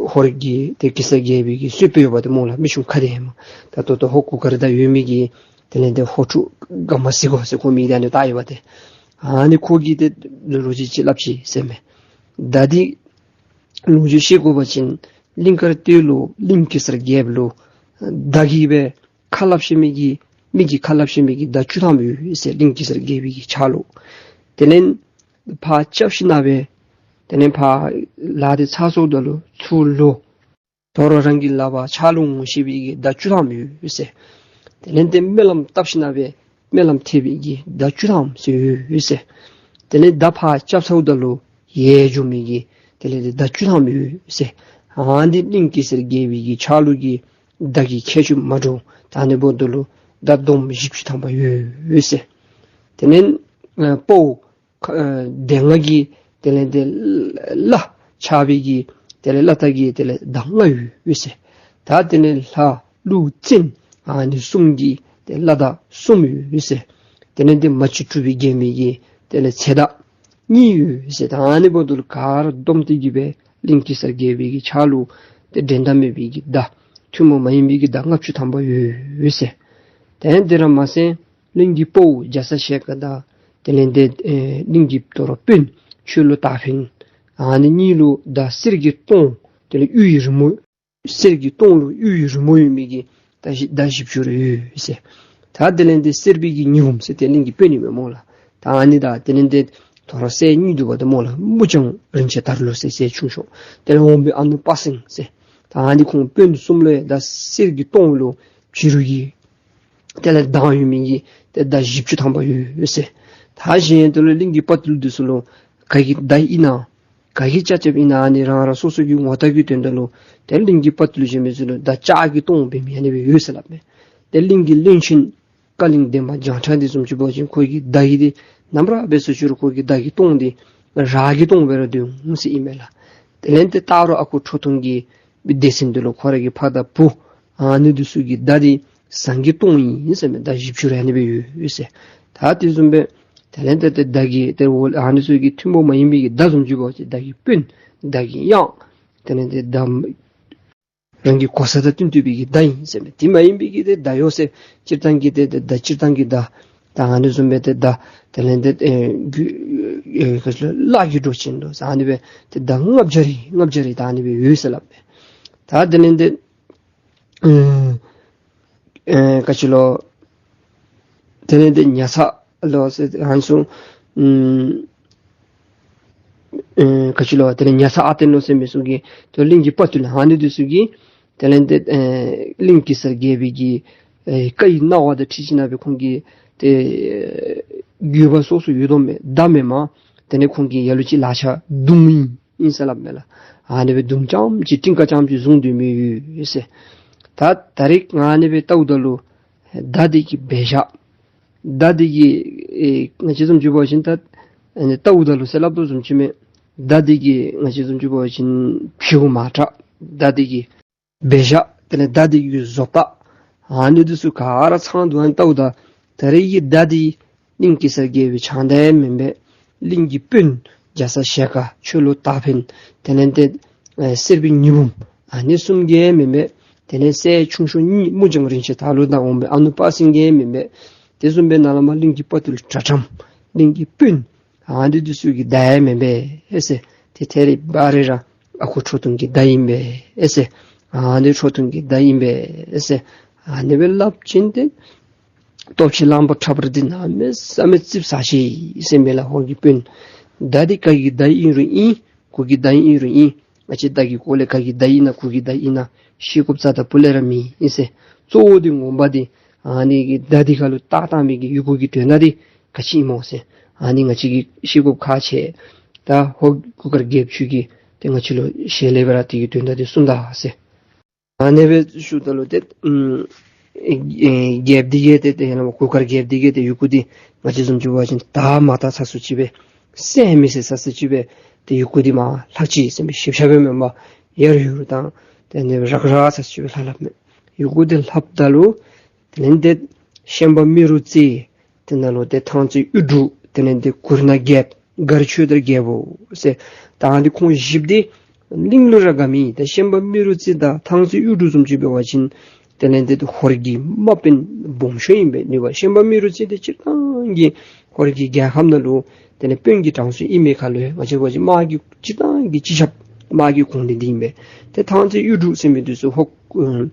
ཧོར་གྱི་ཏེ་གེ་སར་རྒྱལ་པོའི་གི་སྲིད་པའི་ཡོདཔ་འདི་སྨོ་ལགས། མི་ཆུང་ཁ་བདེ་མས། ད་ལྟོ་ལྟོ་ཧོར་གུར་དཀར་དང་ཡོད་མི་གི་དེ་ལས་དེ་ཧོར་ཕྲུག་དགའ་མ་སི་གོ་ཟེར་ཁོ་མི་གི་ཨ་ནི་ད་ཡོདཔ་འདི་ཨ་ནི་ཁོ་གིས་ཏེ་ལོ་རྒྱུས་ཅིག་སླབ་ཅི་ཟེར་མས། མདའ་འདི་ལོ་རྒྱུས་ཤེས་དགོ་པ་ཅིན་གླིང་དཀར་སྟོད་ལུ་གླིང་གེ་སར་རྒྱལཔོ་ལུ་མདའ་གི་སྦེ་ཁ་སླབ་ཤེས་མི་གི་མི་གི་ཁ་སླབ་ཤེས་མི་གི་མདའ་བཅུ་ཐམ་ཡོད་ཟེར། གླིང་གེ་སར་རྒྱལ་པོའི་གི་ཕྱག་ལུ། དེ་ལས་ཕར་རྐྱབ་ཞིནམ་སྦེ་དེ་ལས་ཕར་ལག་འདི་ཚར་སོངམ་ད་ལུ་ཚུར་ལོག། དོ་རུང་རང་གི་ལག་པར་ཕྱག་ལུ་འོང་ཤེས་པའི་གི་མདའ་བཅུ་ཐམ་ཡོད་ཟེར། དེ་ལས་དེ་སྨོན་ལམ་བཏབ་ཞིནམ་སྦེ་སྨོན་ལམ་ཐེབས་པའི་གི་མདའ་བཅུ་ཐམ་ཟེར་ཡོད་ཟེར། དེ་ལས་མདའ་ཕར་རྐྱབ་ཚརཝ་ད་ལུ་ཡལ་འགྱོ་མི་གི་དེ་ལས་དེ་མདའ་བཅུ་ཐམ་ཡོད་ཟེར། ཨ་ནི་གླིང་གེ་སར་རྒྱལ་པོའི་གི་ཕྱག་ལུ་གི་མདའ་གི་ཁྱད་ཆོས་མ་འདྲཝ་ད་ཨ་ནི་འབདཝ་ད་ལུ་མདའ་འདོམ་བཞི་བཅུ་ཐམ་པ་ཡོད་ཟེར། དེ་ལས་ཨ་དཔའ་བོ་ཁ་ཨ་སྡེ་ལྔ་གི་དེ་ལས་དེ་བླ་ཆགས་པའི་གི་དེ་ལས་བླ་རྟ་གི་དེ་ལས་མདའ་ལྔ་ཡོད་ཟེར། ད་དེ་ལས་ལྷ་ཀླུ་བཙན་ཨ་ནི་གསུམ་གྱི་དེ་བླ་མདའ་གསུམ་ཡོད་ཟེར། དེ་ལས་དེ་མ་གཅིག་གྲུབ་པའི་རྒྱལ་མོའི་གི་དེ་ལས་ཚེ་མདའ་གཉིས་ཡོད་ཟེར། ད་ཨ་ནི་འབདཝ་ད་ལུ་ག་ར་བསྡོམས་ཏེ་གི་སྦེ་གླིང་གེ་སར་རྒྱལ་པོའི་གི་ཕྱག་ལུ་དེ་འགྲན་ཟླ་མེད་པའི་གི་མདའ་ཐུན་མོང་མ་ཡིན་པའི་གི་མདའ་ལྔ་བཅུ་ཐམ་པ་ཡོད་ཟེར། དེ་དེ་ར་མ་ཟད་གླིང་གི་དཔའ་བོ་རྒྱ་ཚ་ཞལ་དཀར་དང་དེ་ལས་དེ་ཨེ་གླིང་གི་དོ་རུང་དཔོན་ཆོས་ལུ་དར་འཕེན་ཨ་ནི་གཉིས་ལུ་མདའ་གསེར་གྱི་ལྟོང་དེ་ལས་གཡུ་ཡི་རི་མོ་གསེར་གྱི་ལྟོང་ལུ་གཡུ་ཡི་རི་མོ་ཡོད་མི་གི་མདའ་བཞི་མདའ་བཞི་བཅུ་རེ་ཡོད་ཟེར། ད་དེ་ལས་དེ་གསེར་པའི་གི་ཉི་འབུམ་ཟེར་དེ་གླིང་གི་དཔོན་ཨིན་མས་སྨོ་ལགས། ད་ཨ་ནི་དང་དེ་ལས་དེ་དོ་རུང་སྲས་གཉིས་འདུག་པ་དེ་སྨོ་ལགས། དབུ་ལྕང་རིན་ཆེན་དར་ལུ་ཟེར་སྲས་ཆུང་ཤོས། དེ་ལས་འོམ་བུའི་ཨ་ནུ་དཔའ་སེང་ཟེར། ད་ཨ་ནི་ཁོང་དཔོན་གསུམ་ལུ་ཡང་མདའ་གསེར་གྱི་ལྟོང་ལུ་བྱུ་རུ་གི་དེ་ལས་མདངས་ཡོད་མི་གི་དེ་མདའ་བཞི་བཅུ་ཐམ་པ་ཡོད་ཟེར། ད་གཞན་དེ་ལུ་གླིང་གི་དཔའ་བརྟུལ་འདི་ཚུ་ལུ་ག་གི་མདའ་ཨིན་ན་ག་གིས་རྐྱབ་རྐྱབ་ཨིན་ན་ཨ་ནི་རང་རང་སོ་སོ་གི་ངོ་རྟགས་ཀྱི་དོན་དག་ལུ་དེ་གླིང་གི་དཔའ་བརྟུལ་གཞན་མི་ཚུ་ལུ་མདའ་ལྕགས་ཀྱི་ལྟོང་འབད་མི་ཨ་ནི་སྦེ་ཡོད་ཟེར་སླབ་མས། དེ་གླིང་གི་བློན་ཆེན་བཀའ་བློན་འདན་མ་བྱང་ཁྲ་འདི་བཟུམ་ཅིག་འབད་བ་ཅིན་ཁོ་གི་མདའ་གི་འདི་ནམ་ར་འབད་སོང་ཅི་རུང་ཁོ་གི་མདའ་གི་ལྟོང་འདི་རག་གི་ལྟོང་སྦེ་ར་སྡོད་འོང་ཟེར་ཨིན་མས་ལགས། དེ་ལས་དེ་སྟག་རོང་ཨ་ཁུ་ཁྲོ་ཐུང་གི་སྡེ་ཚན་འདི་ལུ་ཁོ་ར་གི་ཕ་དང་བུ་ཨ་ནི་འདི་ཚུ་གི་མདའ་འདི་ཟངས་ཀྱི་ལྟོང་ཨིན་ཟེར་མས། མདའ་བཞི་བཅུ་རེ་ཨ་ནི་སྦེ་ཡོད་ཟེར། ད་དེ་བཟུམ་སྦེ་དེ་ལས་དེ་དེ་མདའ་གི་དེ་འོ་ཨ་ནི་ཚུ་གི་ཐུན་མོང་མ་ཡིན་པའི་གི་མདའ་བཟུམ་ཅིག་འབད་བ་ཅིན་མདའ་གི་དཔོན་མདའ་གི་གཡང་དེ་ལས་དེ་མདའ་རང་གི་གོ་ས་དང་བསྟུན་བསྟུན་པའི་གི་མདའ་ཨིན་ཟེར་མས། དེ་མ་ཡིན་པའི་གི་དེ་མདའ་ཡོད་ཟེར་སྤྱིར་བཏང་གི་དེ་དེ་མདའ་སྤྱིར་བཏང་གི་མདའ་ད་ཨ་ནི་བཟུམ་སྦེ་དེ་མདའ་དེ་ལས་དེ་ཨེ་རྒྱུ་ཨེ་ག་ཅི་ལོ་གླག་གི་སྒྲོག་ཅན་དུ་ཟེར་ཨ་ནི་སྦེ་དེ་མདའ་ལྔ་བརྒྱ་རེ་ལྔ་བརྒྱ་རེ་ད་ཨ་ནི་སྦེ་ཡོད་ཟེར་སླབ་མས། ད་དེ་ལས་དེ་ཨེ་ཨེ་ག་ཅི་ལོ་དེ་ལས་དེ་ཉ་ཚ་ལོ་ཟེར་ཨ་ནི་ཚུ་ཨེ་ག་ཅི་ལོ་དེ་ལས་ཉ་ཚ་ཨ་བརྟན་ལོ་ཟེར་མི་ཚུ་གིས་དེ་གླིང་གི་དཔའ་བརྟུལ་ཨ་ནི་འདི་ཚུ་གིས་དེ་ལས་དེ་ཨེ་གླིང་གེ་སར་རྒྱལ་པོའི་གི་ཨེ་བཀའ་ཡི་གནང་བ་དང་འཁྲིལ་ཞིནམ་སྦེ་ཁོང་གིས་དེ་རྒྱུད་པ་སོ་སོ་ཡོད་དོ་མས། མདའ་མེན་མས། དེ་ལས་ཁོང་གིས་ལ་ལུ་ཅིག་ལག་ཆ་མདུང་ཨིན་ཨིན་ཟེར་སླབ་མས་ལགས། ཨ་ནི་སྦེ་མདུང་རྐྱངམ་ཅིག་ཏིང་ཀ་རྐྱངམ་ཅིག་བཟུང་སྡོད་མི་ཡོད་ཟེར། ད་ད་རིས་ང་ཨ་ནི་སྦེ་བལྟཝ་ད་ལུ་མདའ་འདི་གི་འབད་བཞག་མདའ་འདི་གི་ཨེ་ང་བཅས་བཟུམ་ཅིག་འབད་བ་ཅིན་ད་ཨ་ནི་བལྟཝ་ད་ལུ་ཟེར་སླབ་དོ་བཟུམ་ཅིག་མས། མདའ་འདི་གི་ང་བཅས་བཟུམ་ཅིག་འབད་བ་ཅིན་ཕིའུ་མ་དྲག། མདའ་འདི་གི་འབད་བཞག། དེ་ལས་མདའ་འདི་གི་བཟོ་ལྟ། ཨ་ནི་འདི་ཚུ་ག་ར་ཚང་དུ་ཨ་ནི་བལྟཝ་ད་ད་རེས་ཀྱི་མདའ་འདི་གླིང་གེ་སར་རྒྱལ་པོའི་བྱང་མདའ་ཡང་མེན་པས། གླིང་གི་དཔོན་རྒྱ་ཚ་ཞལ་དཀར་ཆོས་ལུ་དར་འཕེན། དེ་ལས་ཏེ་ཨེ་གསེར་པའི་ཉི་འབུམ་ཨ་ནི་གསུམ་གྱི་ཡང་མེན་པས། དེ་ལས་སྲས་ཆུང་ཤོས་གཉིས་མུ་ལྗང་རིན་ཆེན་དར་ལུ་དར་འོང་པས། ཨ་ནུ་དཔའ་སེང་གི་ཡང་མེན་པས། དེ་བཟུམ་སྦེ་ནཱ་ལས་མར་གླིང་གི་དཔའ་ཐུལ་གྲྭ་ཁྲོམ་གླིང་གི་དཔོན་ཨ་ནི་འདི་ཚུ་གི་མདའ་ཡང་མེན་པས་ཨེ་ཟེར། ཏེ་ད་རེས་འབད་རུང་ར་ཨ་ཁུ་ཁྲོ་ཐུང་གི་མདའ་ཨིན་པས་ཨེ་ཟེར། ཨ་ནི་ཁྲོ་ཐུང་གི་མདའ་ཨིན་པས་ཨེ་ཟེར། ཨ་ནི་སྦེ་སླབ་ཞིནམ་ཏེ་སྟོབས་ཆེན་གླང་པོ་ཁྲ་འབར་འདི་གནམ་མེད་ས་མེད་རྩིགཔ་ཟ་ཅི་ཟེར་མས་ལགས། ཧོར་གྱི་དཔོན། མདའ་འདི་ག་གི་མདའ་ཨིན་རུང་ཨིན། གུ་གི་མདའ་ཨིན་རུང་ཨིན། ང་བཅས་མདའ་གི་སྐོར་ལས་ག་གི་མདའ་ཨིན་ན་གུ་གི་མདའ་ཨིན་ན་ཤེས་དགོཔ་རྩ་དང་སྤུ་ལས་ར་མེད་ཨིན་ཟེར། གཙོ་བོ་འདི་ངོ་མ་འདི་ཨ་ནི་གི་མདའ་འདི་ཁ་ལུ་བཏགས་བཏང་མི་གི་ཡི་གུ་གི་དོན་དག་འདི་ག་ཅི་ཨིན་མོ་ཟེར། ཨ་ནི་ང་བཅས་ཀྱིས་ཤེས་དགོཔ་ཁག་ཆེ། ད་ཧོར་གུར་དཀར་རྒྱལཔོ་ཁྱོད་ཀྱིས་ཏེ་ང་བཅས་ལུ་ཞལ་ལས་སྦེ་ར་དེ་གི་དོན་དག་འདི་གསུངས་ད་ཟེར། ཨ་ནི་སྦེ་ཞུཝ་ད་ལུ་ཏེ་ཨམ་ཨེ་རྒྱལཔོ་འདི་གིས་ཏེ་ཏེ་ཡང་ན་གུར་དཀར་རྒྱལཔོ་འདི་གིས་ཏེ་ཡི་གུ་འདི་ང་བཅས་བཟུམ་ཅིག་འབད་བ་ཅིན་དར་མ་དར་ཚ་སུ་ཅིག་སྦེ་གསན་མི་ཤེས་ས་སུ་ཅིག་སྦེ་ཏེ་ཡི་གུ་འདི་མར་ལྷག་ཅི་ཟེར་མི་ཞིབ་ཆ་སྦེ་མེན་པར་ཡར་ཡུར་དང་ཏེ་ཨ་ནི་རག་རག་ཚ་སུ་ཅིག་སྦེ་ལྷག་སླབ་མས། ཡི་གུ་འདི་ལྷགཔ་ད་ལུ་དེ་ལས་ཏེ་ཤན་པ་རྨེ་རུ་རྩེ། དེ་ནང་ལུ་ཏེ་ཐང་རྩེ་གཡུ་འབྲུག། དེ་ལས་ཏེ་གུར་ནག་རྒྱལཔོ། མགར་ཆོས་དར་རྒྱལ་པོ་ཟེར། ད་ཨ་ནི་ཁོང་བཞིཔོ་འདི་གླིང་ལུ་ར་དགའ་མི། ད་ཤན་པ་རྨེ་རུ་རྩེ་དང་ཐང་རྩེ་གཡུ་འབྲུག་བཟུམ་ཅིག་འབད་བ་ཅིན་དེ་ལས་ཏེ་ཧོར་གྱི་དམག་དཔོན་སྦོམ་ཤོས་ཨིན་པས། ནུས་པ་ཤན་པ་རྨེ་རུ་རྩེ་འདི་སྤྱིར་བཏང་གི་ཧོར་གྱི་རྒྱལ་ཁམས་ནང་ལུ་དེ་ལས་དཔོན་གྱི་གྲངས་སུ་ཨིན་མི་ཁ་ལུ་ང་བཅས་འབད་བ་ཅིན་དམག་གི་སྤྱིར་བཏང་གི་སྤྱི་ཁྱབ་དམག་གི་གོང་འདྲིས་འདི་ཨིན་པས། ཏེ་ཐང་རྩེ་གཡུ་འབྲུག་ཟེར་མི་འདི་ཚུ་ཧོར་ཨ་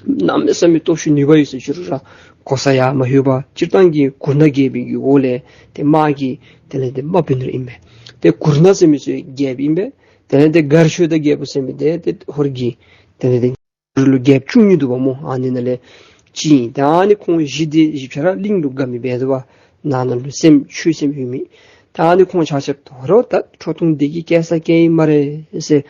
གནམ་མེད་ས་མེད་སྟོབས་ཤུགས་ནུས་པ་ཡོད་ཟེར་ཞུ་རུང་ར་གོ་ས་ཡར་མ་ལྷོད་པར་སྤྱིར་བཏང་གི་གུར་ནག་རྒྱལ་པོའི་གི་འོག་ལས་ཏེ་དམག་གི་དེ་ལས་ཏེ་དམག་དཔོན་ར་ཨིན་པས། ཏེ་གུར་ནག་ཟེར་མི་ཚུ་རྒྱལཔོ་ཨིན་པས། དེ་ལས་ཏེ་མགར་ཆོས་དར་རྒྱལ་པོ་ཟེར་མི་འདི་ཏེ་ཧོར་གྱི་དེ་ལས་ཏེ་ལུ་རྒྱལཔོ་བཅུ་གཉིས་འདུག་པ་སྨོ། ཨ་ནི་ནང་ལས་གཅིག་ཨིན། ད་ཨ་ནི་ཁོང་བཞི་འདི་བཞི་ཆ་ར་གླིང་ལུ་དགའ་མི་འབད་དོ་བ། ནང་ན་ལུ་སེམས་ཆོས་སེམས་ཡོད་མི། ད་ཨ་ནི་ཁོང་ཆ་ཁྱབ་དོ་རུང་ད་ཁྲོ་ཐུང་འདི་གིས་སྐྱེལ་ས་སྐྱེལ་ཨིན་སྨ་རེ་ཟེར་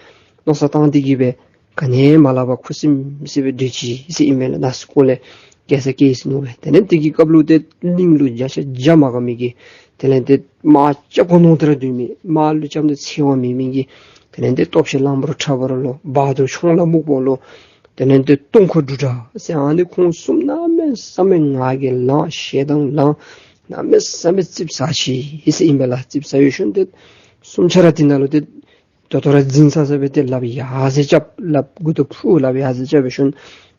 མནོ་བསམ་བཏང་སྟེ་གི་སྦེ་ག་ནི་མ་སླབ་པར་ཁུ་སིམ་སི་སྦེ་སྡོད་ཅི་ཟེར་ཨིན་མས་ལགས། ནང་སྐོར་ལས་སྐྱེལ་ས་སྐྱེལ་ཡི་ཟེར་མནོ་སྦེ། དེ་ལས་དེ་གི་སྐབས་ལུ་ཏེ་གླིང་ལུ་བརྒྱ་ཆ་བརྒྱ་མ་དགའ་མི་གི་དེ་ལས་ཏེ་དམག་རྐྱབ་དགོ་མནོ་སྟེ་ར་སྡོད་མི། དམག་ལུ་རྐྱབ་ནི་འཚེར་བ་མེད་མི་གི་དེ་ལས་ཏེ་སྟོབས་ཆེན་གླང་པོ་ཁྲ་འབར་ལོ། བ་དུར་མཆོང་ལ་སྨུག་པོ་ལོ། དེ་ལས་ཏེ་སྟོང་འཁོར་འབྲུག་སྒྲ་ཟེར་ཨ་ནི་ཁོང་གསུམ་གནམ་མེད་ས་མེད་ངག་གི་ལང་ཞེ་སྡང་ལང་གནམ་མེད་ས་མེད་རྩིགཔ་ཟ་ཅི་ཟེར་ཨིན་པས་ལགས། རྩིགཔ་ཟ་བའི་ཤུལ་ཏེ་གསུམ་ཆ་ར་དེ་ནང་ལུ་ཏེ་ད་ལྟོ་ར་འཛིང་ས་ས་སྦེ་ཏེ་ལགཔ་ཡར་ཟེར་རྐྱབ། ལགཔ་མགུ་ཏོ་ཕུ་ལགཔ་ཡར་ཟེར་རྐྱབ་པའི་ཤུལ་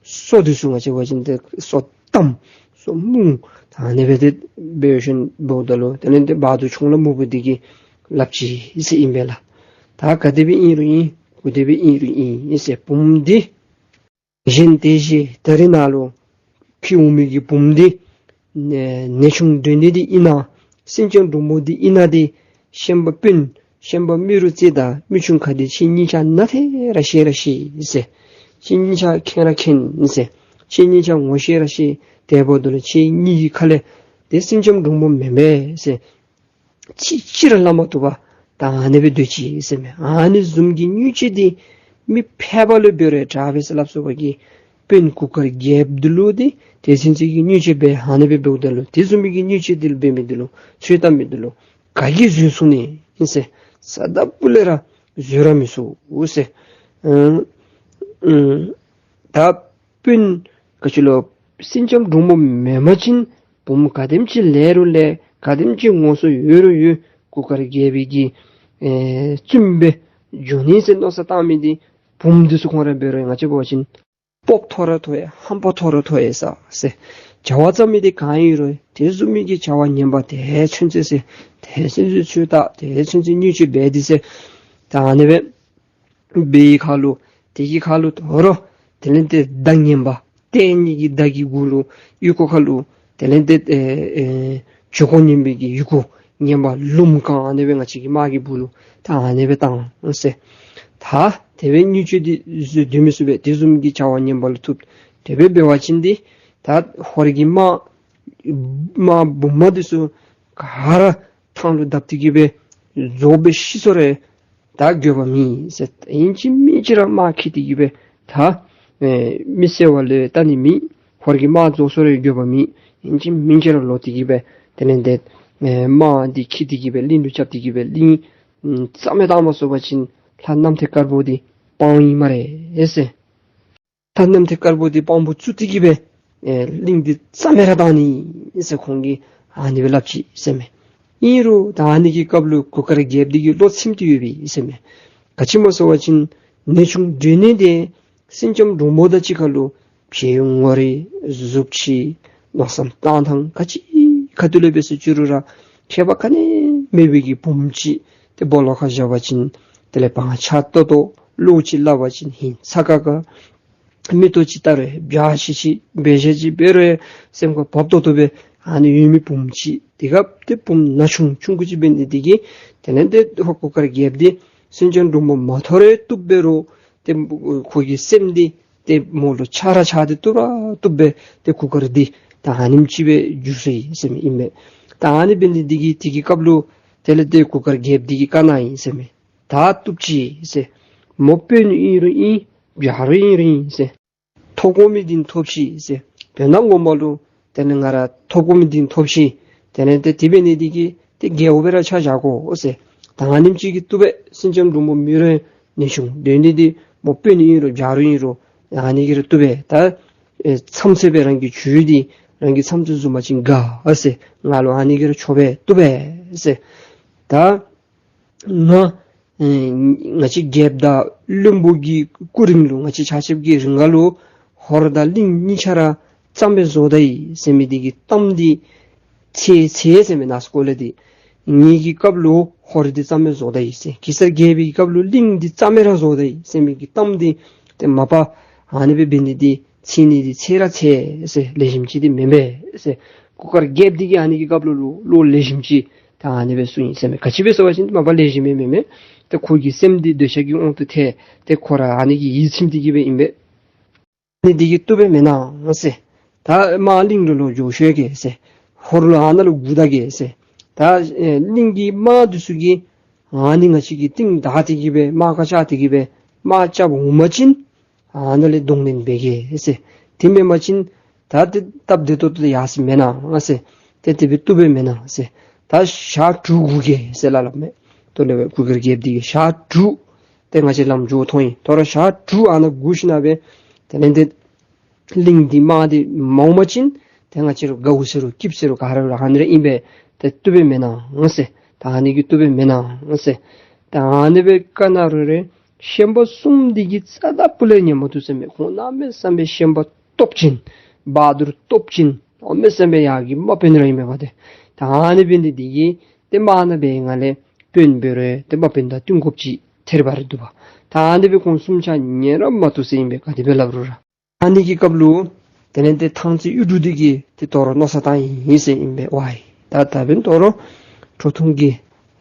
སོ་འདི་ཚུ་ང་བཅས་འབད་བ་ཅིན་ཏེ་སོ་བཏམ་སོ་སྨུག་ད་ཨ་ནི་སྦེ་ཏེ་འབད་བའི་ཤུལ་འབདཝ་ད་ལུ་དེ་ལས་ཏེ་བ་དུར་མཆོང་ལ་སྨུག་པོ་འདི་གིས་སླབ་ཅི་ཟེར་ཨིན་པས་ལགས། ད་ག་དེ་སྦེ་ཨིན་རུང་ཨིན། གུ་དེ་སྦེ་ཨིན་རུང་ཨིན་ཟེར། བུམོ་འདི་གཞན་དེ་བཞིན་ད་རེས་ནཱ་ལུ་ཁྱེད་འོང་མི་གི་བུམོ་འདི་ནེ་ཆུང་སྒྲོན་ལྡན་འདི་ཨིན་ན་སེང་ལྕམ་འབྲུག་མོ་འདི་ཨིན་ན་འདི་ཤན་པ་སྤུན་ཤན་པ་རྨེ་རུ་རྩེ་དང་རྨེ་ཆུང་ཁ་འདི་ཁྱེད་གཉིས་ཆ་ནང་ཐད་ར་ཤེས་ར་ཤེས་ཟེར། ཁྱེད་གཉིས་ཆ་མཁྱེན་ར་མཁྱེན་ཟེར། ཁྱེད་གཉིས་ཆ་ངོ་ཤེས་ར་ཤེས། དེ་འབདཝ་ད་ལུ་ཁྱེད་གཉིས་ཀྱི་ཁ་ལས་ཏེ་སེང་ལྕམ་འབྲུག་མོ་མེན་པས་ཟེར། ཅིག་ཅིག་ར་སླབ་མ་བཏུབ་པར་ད་ཨ་ནི་སྦེ་སྡོད་ཅི་ཟེར་མས། ཨ་ནི་བཟུམ་གྱི་བརྙས་བཅོས་འདི་མི་ཕལ་པ་ལུ་འབད་རུང་དྲག་པས་ཟེར་སླབ་ཚུགས་པའི་གི་དཔོན་གུར་དཀར་རྒྱལཔོ་འདི་ལུ་འདི་དེ་ཚུན་ཚོད་ཀྱི་བརྙས་བཅོས་འབད་ཨ་ནི་སྦེ་འབདཝ་ད་ལུ་དེ་བཟུམ་མའི་གི་བརྙས་བཅོས་འདི་ལུ་འབད་མི་འདི་ལུ་ཚོད་ལྟ་མི་འདི་ལུ་ག་གིས་བཟོད་ཚུགས་ནི་ཨིན་ཟེར། རྩ་དང་སྤུ་ལས་ར་བཟོད་ར་མི་ཚུགས་ཟེར། ཨང་ཨང་ད་དཔོན་ག་ཅི་ལོ་སེང་ལྕམ་འབྲུག་མོ་མེན་པ་ཅིན་བུམོ་ག་དེམ་ཅིག་ལེགས་རུང་ལེགས། ག་དེམ་ཅིག་ངོ་སོ་ཡོད་རུང་ཡོད། གུར་དཀར་རྒྱལ་པོའི་གི་ཨེ་བཙུནམོ་སྦེ་འགྱོ་ནི་ཟེར་མནོ་བསམ་བཏང་མི་འདི་བུམོ་འདི་ཚུ་ཁོང་ར་འབད་རུང་ང་བཅས་འབད་བ་ཅིན་སྤོབས་མཐོ་ར་མཐོ་ཡི། ཧམ་པ་མཐོ་ར་མཐོ་ཡི་ཟེར་ཟེར། བྱ་བ་བརྩམ་མི་འདི་གང་ཨིན་རུང་དེ་བཟུམ་མའི་གི་བྱ་བ་ངན་པ་དེ་ཚུན་ཚོད་ཟེར། དེ་ཚུན་ཚོད་ཚོད་ལྟ། དེ་ཚུན་ཚོད་བརྙས་བཅོས་འབད་དེ་ཟེར། ད་ཨ་ནི་སྦེ་འབད་བའི་ཁར་ལུ་དེ་གི་ཁར་ལུ་དོ་རུང་དེ་ལས་ཏེ་མདའ་ངན་པ་ལྟས་ངན་གྱི་མདའ་གི་གུ་ལུ་ཡི་གུ་ཁར་ལུ་དེ་ལས་ཏེ་ཨེ་ཨེ་ཇོ་ཁོག་ངན་པའི་གི་ཡི་གུ་ངན་པ་ལུམ་རྐང་ཨ་ནི་སྦེ་ང་བཅས་ཀྱི་དམག་གི་སྦུག་ལུ་ད་ཨ་ནི་སྦེ་བཏང་ཟེར། ད་དེ་སྦེ་བརྙས་བཅོས་འདི་བཟོད་སྡོད་མི་ཚུགས་པས། དེ་བཟུམ་གྱི་བྱ་བ་ངན་པ་ལུ་ཐུག། དེ་སྦེ་འབད་བ་ཅིན་འདི་ད་ཧོར་གྱི་དམག་དམག་བུམ་འདི་ཚུ་ག་ར་ཐང་ལུ་བརྡབ་སྟེ་གི་སྦེ་རྫོགས་སྦེ་ཤི་སོང་རུང་ད་འགྱོད་པ་མེད་ཟེར། ཨིན་ཅི་མིན་ཅི་ར་དམག་འཁྱིད་དེ་གི་སྦེ་ད་ཨེ་མི་བསད་པ་ལུ་ལྟ་ནི་མེད། ཧོར་གྱི་དམག་རྫོགས་སོང་རུང་འགྱོད་པ་མེད། ཨིན་ཅི་མིན་ཅི་ར་ལོག་སྟེ་གི་སྦེ་དེ་ལས་ཏེ་ཨེ་དམག་འདི་འཁྱིད་དེ་གི་སྦེ་གླིང་ལུ་རྐྱབ་སྟེ་གི་སྦེ་གླིང་ ཨམ་རྩ་མེད་བཏང་མ་ཚུགས་པ་ཅིན་ལྷ་གནམ་ཐེལ་དཀར་པོ་འདི་སྤང་ཨིན་སྨ་རེ་ཟེར། ལྷ་གནམ་ཐེལ་དཀར་པོ་འདི་དཔང་པོ་བཙུགས་ཏེ་གི་སྦེ་ཨེ་གླིང་འདི་རྩ་མེད་ར་བཏང་ནི་ཨིན་ཟེར་ཁོང་གིས་ཨ་ནི་སྦེ་སླབ་ཅི་ཟེར་མས། ཨིན་རུང་ད་ཨ་ནི་གི་སྐབས་ལུ་གུར་དཀར་རྒྱལཔོ་འདི་གིས་བློ་ཚིམས་ཏེ་ཡོད་པས་ཟེར་མས། ག་ཅི་སྨོ་ཟེར་བ་ཅིན་ནེའུ་ཆུང་སྒྲོན་ནེ་འདི་སེང་ལྕམ་འབྲུག་མོ་དང་གཅིག་ཁར་ལུ་ཕྱད་ཡུན་ངོ་རེ་གཟུགས་ཅིག་མནོ་བསམ་བཏང་ཐངས་ག་ཅི་ཁ་ཐུག་ལས་འབད་སོང་ཅི་རུང་ར་ཁྱད་པར་ག་ནི་མེད་པའི་གི་བུམོ་ཅིག་ཏེ་སྦོ་ལོགས་ཁར་བཞག་པ་ཅིན་དེ་ལས་བག་ཆགས་ཏོག་ཏོ། བློ་ཅིག་སླབ་པ་ཅིན་ཧིང་ཚ་ཁ་ཁ། མིག་ཏོ་ཅིག་བལྟ་རུང་འབྱར་ཤིག་ཤིག། འབད་བཞག་ཅིག་འབད་རུང་སེམས་ཁར་བབ་ཏོག་ཏོ་སྦེ་ཨ་ནི་ཡོད་མི་བུམོ་ཅིག། དེ་སྐབས་ཏེ་བུམོ་ན་ཆུང་ཆུང་ཀུ་ཅིག་འབད་ནི་དེ་གིས་དེ་ལས་ཏེ་ཧོར་གུར་དཀར་རྒྱལཔོ་འདི་སེང་ལྕམ་འབྲུག་མོ་མ་ཐོབ་རུང་བཏུབ་འབད་རུང་ཏེ་ཁོ་གི་སེམས་འདི་ཏེ་མོ་ལུ་ཆགས་ར་ཆགས་ཏེ་བཏུབ་ར་བཏུབ་སྦེ་ཏེ་གུར་དཀར་འདི་ད་ཨ་ནེམ་ཅིག་སྦེ་འགྱུར་སོ་ཡི་ཟེར་མི་ཨིན་པས། ད་ཨ་ནི་འབད་ནི་དེ་གིས་དེ་གི་སྐབས་ལུ་དེ་ལས་ཏེ་གུར་དཀར་རྒྱལཔོ་འདི་གིས་བཀའ་གནང་ཡི་ཟེར་མས། ད་བཏུབ་ཅི་ཟེར། མོ་དཔོན་ཨིན་རུང་ཨིན། བྱ་རུང་ཨིན་རུང་ཨིན་ཟེར། ཐོབ་དགོ་མི་འདི་ཐོབ་ཤིག་ཟེར། དཔེར་ན་ངོ་མ་ལུ་དེ་ལས་ང་ར་ཐོབ་དགོ་མི་འདི་ཐོབ་ཤིག། དེ་ལས་ཏེ་དེ་འབད་ནི་དེ་གིས་ཏེ་རྒྱལཔོ་སྦེ་ར་ཆ་བཞག་དགོ་ཟེར། ད་ཨ་ནེམ་ཅིག་གིས་བཏུབ་པས། སེང་ལྕམ་འབྲུག་མོ་མི་རུང་ནེའུ་ཆུང་སྒྲོན་ནེ་འདི་མོ་དཔོན་ཨིན་རུང་བྱ་རུང་ཨིན་རུང་ཨ་ནི་གིས་ར་བཏུབ་པས། ད་ཨེ་མཚམས་ཚད་སྦེ་རང་གི་ཇུས་འདི་རང་གི་མཚམས་ཚད་བཟུང་པ་ཅིན་དགའ་ཟེར། ང་ལུ་ཨ་ནི་གིས་ར་ཆོག་པས། བཏུབ་པས་ཟེར། ད་ང་ཨེ་ང་བཅས་རྒྱལཔོ་དང་བློན་པོ་གི་སྐུ་རིང་ལུ་ང་བཅས་ཆ་ཁྱབ་ཀྱི་རིང་ཁར་ལུ་ཧོར་དང་གླིང་གཉིས་ཆ་ར་རྩ་མེད་བཟོ་ད་ཡི་ཟེར་མི་འདི་གི་གཏམ་འདི་ཚེ་ཚེ་ཟེར་མི་ནང་སྐོར་ལས་འདི་ངེ་གི་སྐབས་ལུ་ཧོར་འདི་རྩ་མེད་བཟོ་ད་ཡི་ཟེར། གེ་སར་རྒྱལ་པོའི་སྐབས་ལུ་གླིང་འདི་རྩ་མེད་ར་བཟོ་ད་ཡི་ཟེར་མི་གི་གཏམ་འདི་ཏེ་མ་པ་ཨ་ནི་སྦེ་འབད་ནི་འདི་ཚེ་ནི་འདི་ཚེ་ར་ཚེ་ཟེར། ལེགས་ཤོམ་ཅིག་འདི་མེན་པས་ཟེར། གུར་དཀར་རྒྱལཔོ་འདི་གིས་ཨ་ནི་གི་སྐབས་ལུ་ལུ་ལུ་ལེགས་ཤོམ་ཅིག་ད་ཨ་ནི་སྦེ་གསུངས་ཡི་ཟེར་མས། ག་ཅི་སྦེ་ཟེར་བ་ཅིན་མ་པ་ལེགས་ཤོམ་མེན་མེན་མེན། ཏེ་ཁོ་གི་སེམས་འདི་འདོད་ཆགས་ཀྱི་དབང་དུ་ཐལ། ཏེ་ཁོ་ར་ཨ་ནི་གི་ཡིད་ཚིམ་སྟེ་གི་སྦེ་ཨིན་པས། ཨ་ནི་འདི་གིས་བཏུབ་པས་མེན་ན་ཟེར། ད་དམག་གླིང་ལུ་ལོག་འགྱོ་ཤོག་གེ་ཟེར། ཧོར་ལུ་ཨ་ནཱ་ལུ་སྒུག་ད་གེ་ཟེར། ད་ཨེ་གླིང་གི་དམག་འདི་ཚུ་གིས་ཨ་ནི་ང་བཅས་ཀྱི་རྟིང་བདའ་སྟེ་གི་སྦེ་དམག་ཁ་རྐྱབ་སྟེ་གི་སྦེ་དམག་རྐྱབ་འོང་པ་ཅིན་ཨ་ནཱ་ལས་གདོང་ལེན་འབད་གེ་ཟེར། དེ་མེན་པ་ཅིན་ད་ཏེ་སྟབས་བདེ་ཏོག་ཏོ་ཡར་སོ་མེན་ན་ཟེར། ཏེ་དེ་སྦེ་བཏུབ་པས་མེན་ན་ཟེར། ད་ཞག་དྲུག་སྒུག་གེ་ཟེར་སླབ་སླབ་མས། དོ་ལེ་སྦེ་གུར་དཀར་རྒྱལཔོ་འདི་གིས་ཞག་དྲུག་ཏེ་ང་བཅས་ལམ་འགྱོ་ཐོན་ཡི། དོ་རུང་ཞག་དྲུག་ཨ་ནཱ་སྒུག་ཞིན་ན་སྦེ་དེ་ལས་ཏེ་གླིང་འདི་དམག་འདི་མ་འོང་པ་ཅིན་ཏེ་ང་བཅས་ར་དགའཝ་ཟེར་རུང་སྐྱིདཔ་ཟེར་རུང་ག་ར་ར་ཨ་ནི་ར་ཨིན་པས། ཏེ་བཏུབ་པས་མེན་ན་ཟེར། ད་ཨ་ནི་གིས་བཏུབ་པས་མེན་ན་ཟེར། ད་ཨ་ནི་སྦེ་བཀའ་གནང་རུང་ར་ཤན་པ་གསུམ་འདི་གིས་རྩ་དང་སྤུ་ལས་ཉན་མ་བཏུབ་ཟེར་མས། ཁོང་གནམ་མེད་ས་མེད་སྦེ་ཤན་པ་སྟོབས་ཅན་བ་དུར་སྟོབས་ཅན་གནམ་མེད་ས་མེད་ཡར་གྱི་དམག་དཔོན་ར་ཨིན་མས་པ་ཏེ། ད་ཨ་ནི་འབད་ནི་འདི་གིས་ཏེ་དམག་ནང་འབད་ང་ལས་དཔོན་འབད་རུང་ཏེ་དམག་དཔོན་དང་བསྟུན་དགོཔ་ཅིག་ཐེར་བ་རེ་འདུག་པ། ད་ཨ་ནི་སྦེ་ཁོང་གསུམ་ཆ་ཉན་ར་མ་བཏུབ་ཟེར་ཨིན་པས། ག་དེ་སྦེ་སླབ་རུང་ར། ཨ་ནི་གི་སྐབས་ལུ་དེ་ལས་ཏེ་ཐང་རྩེ་གཡུ་འབྲུག་འདི་གིས་ཏེ་དོ་རུང་མནོ་བསམ་བཏང་ཡི་ཟེར་ཨིན་པས། ཝའི་ད་ད་འབདན་དོ་རུང་ཁྲོ་ཐུང་གི་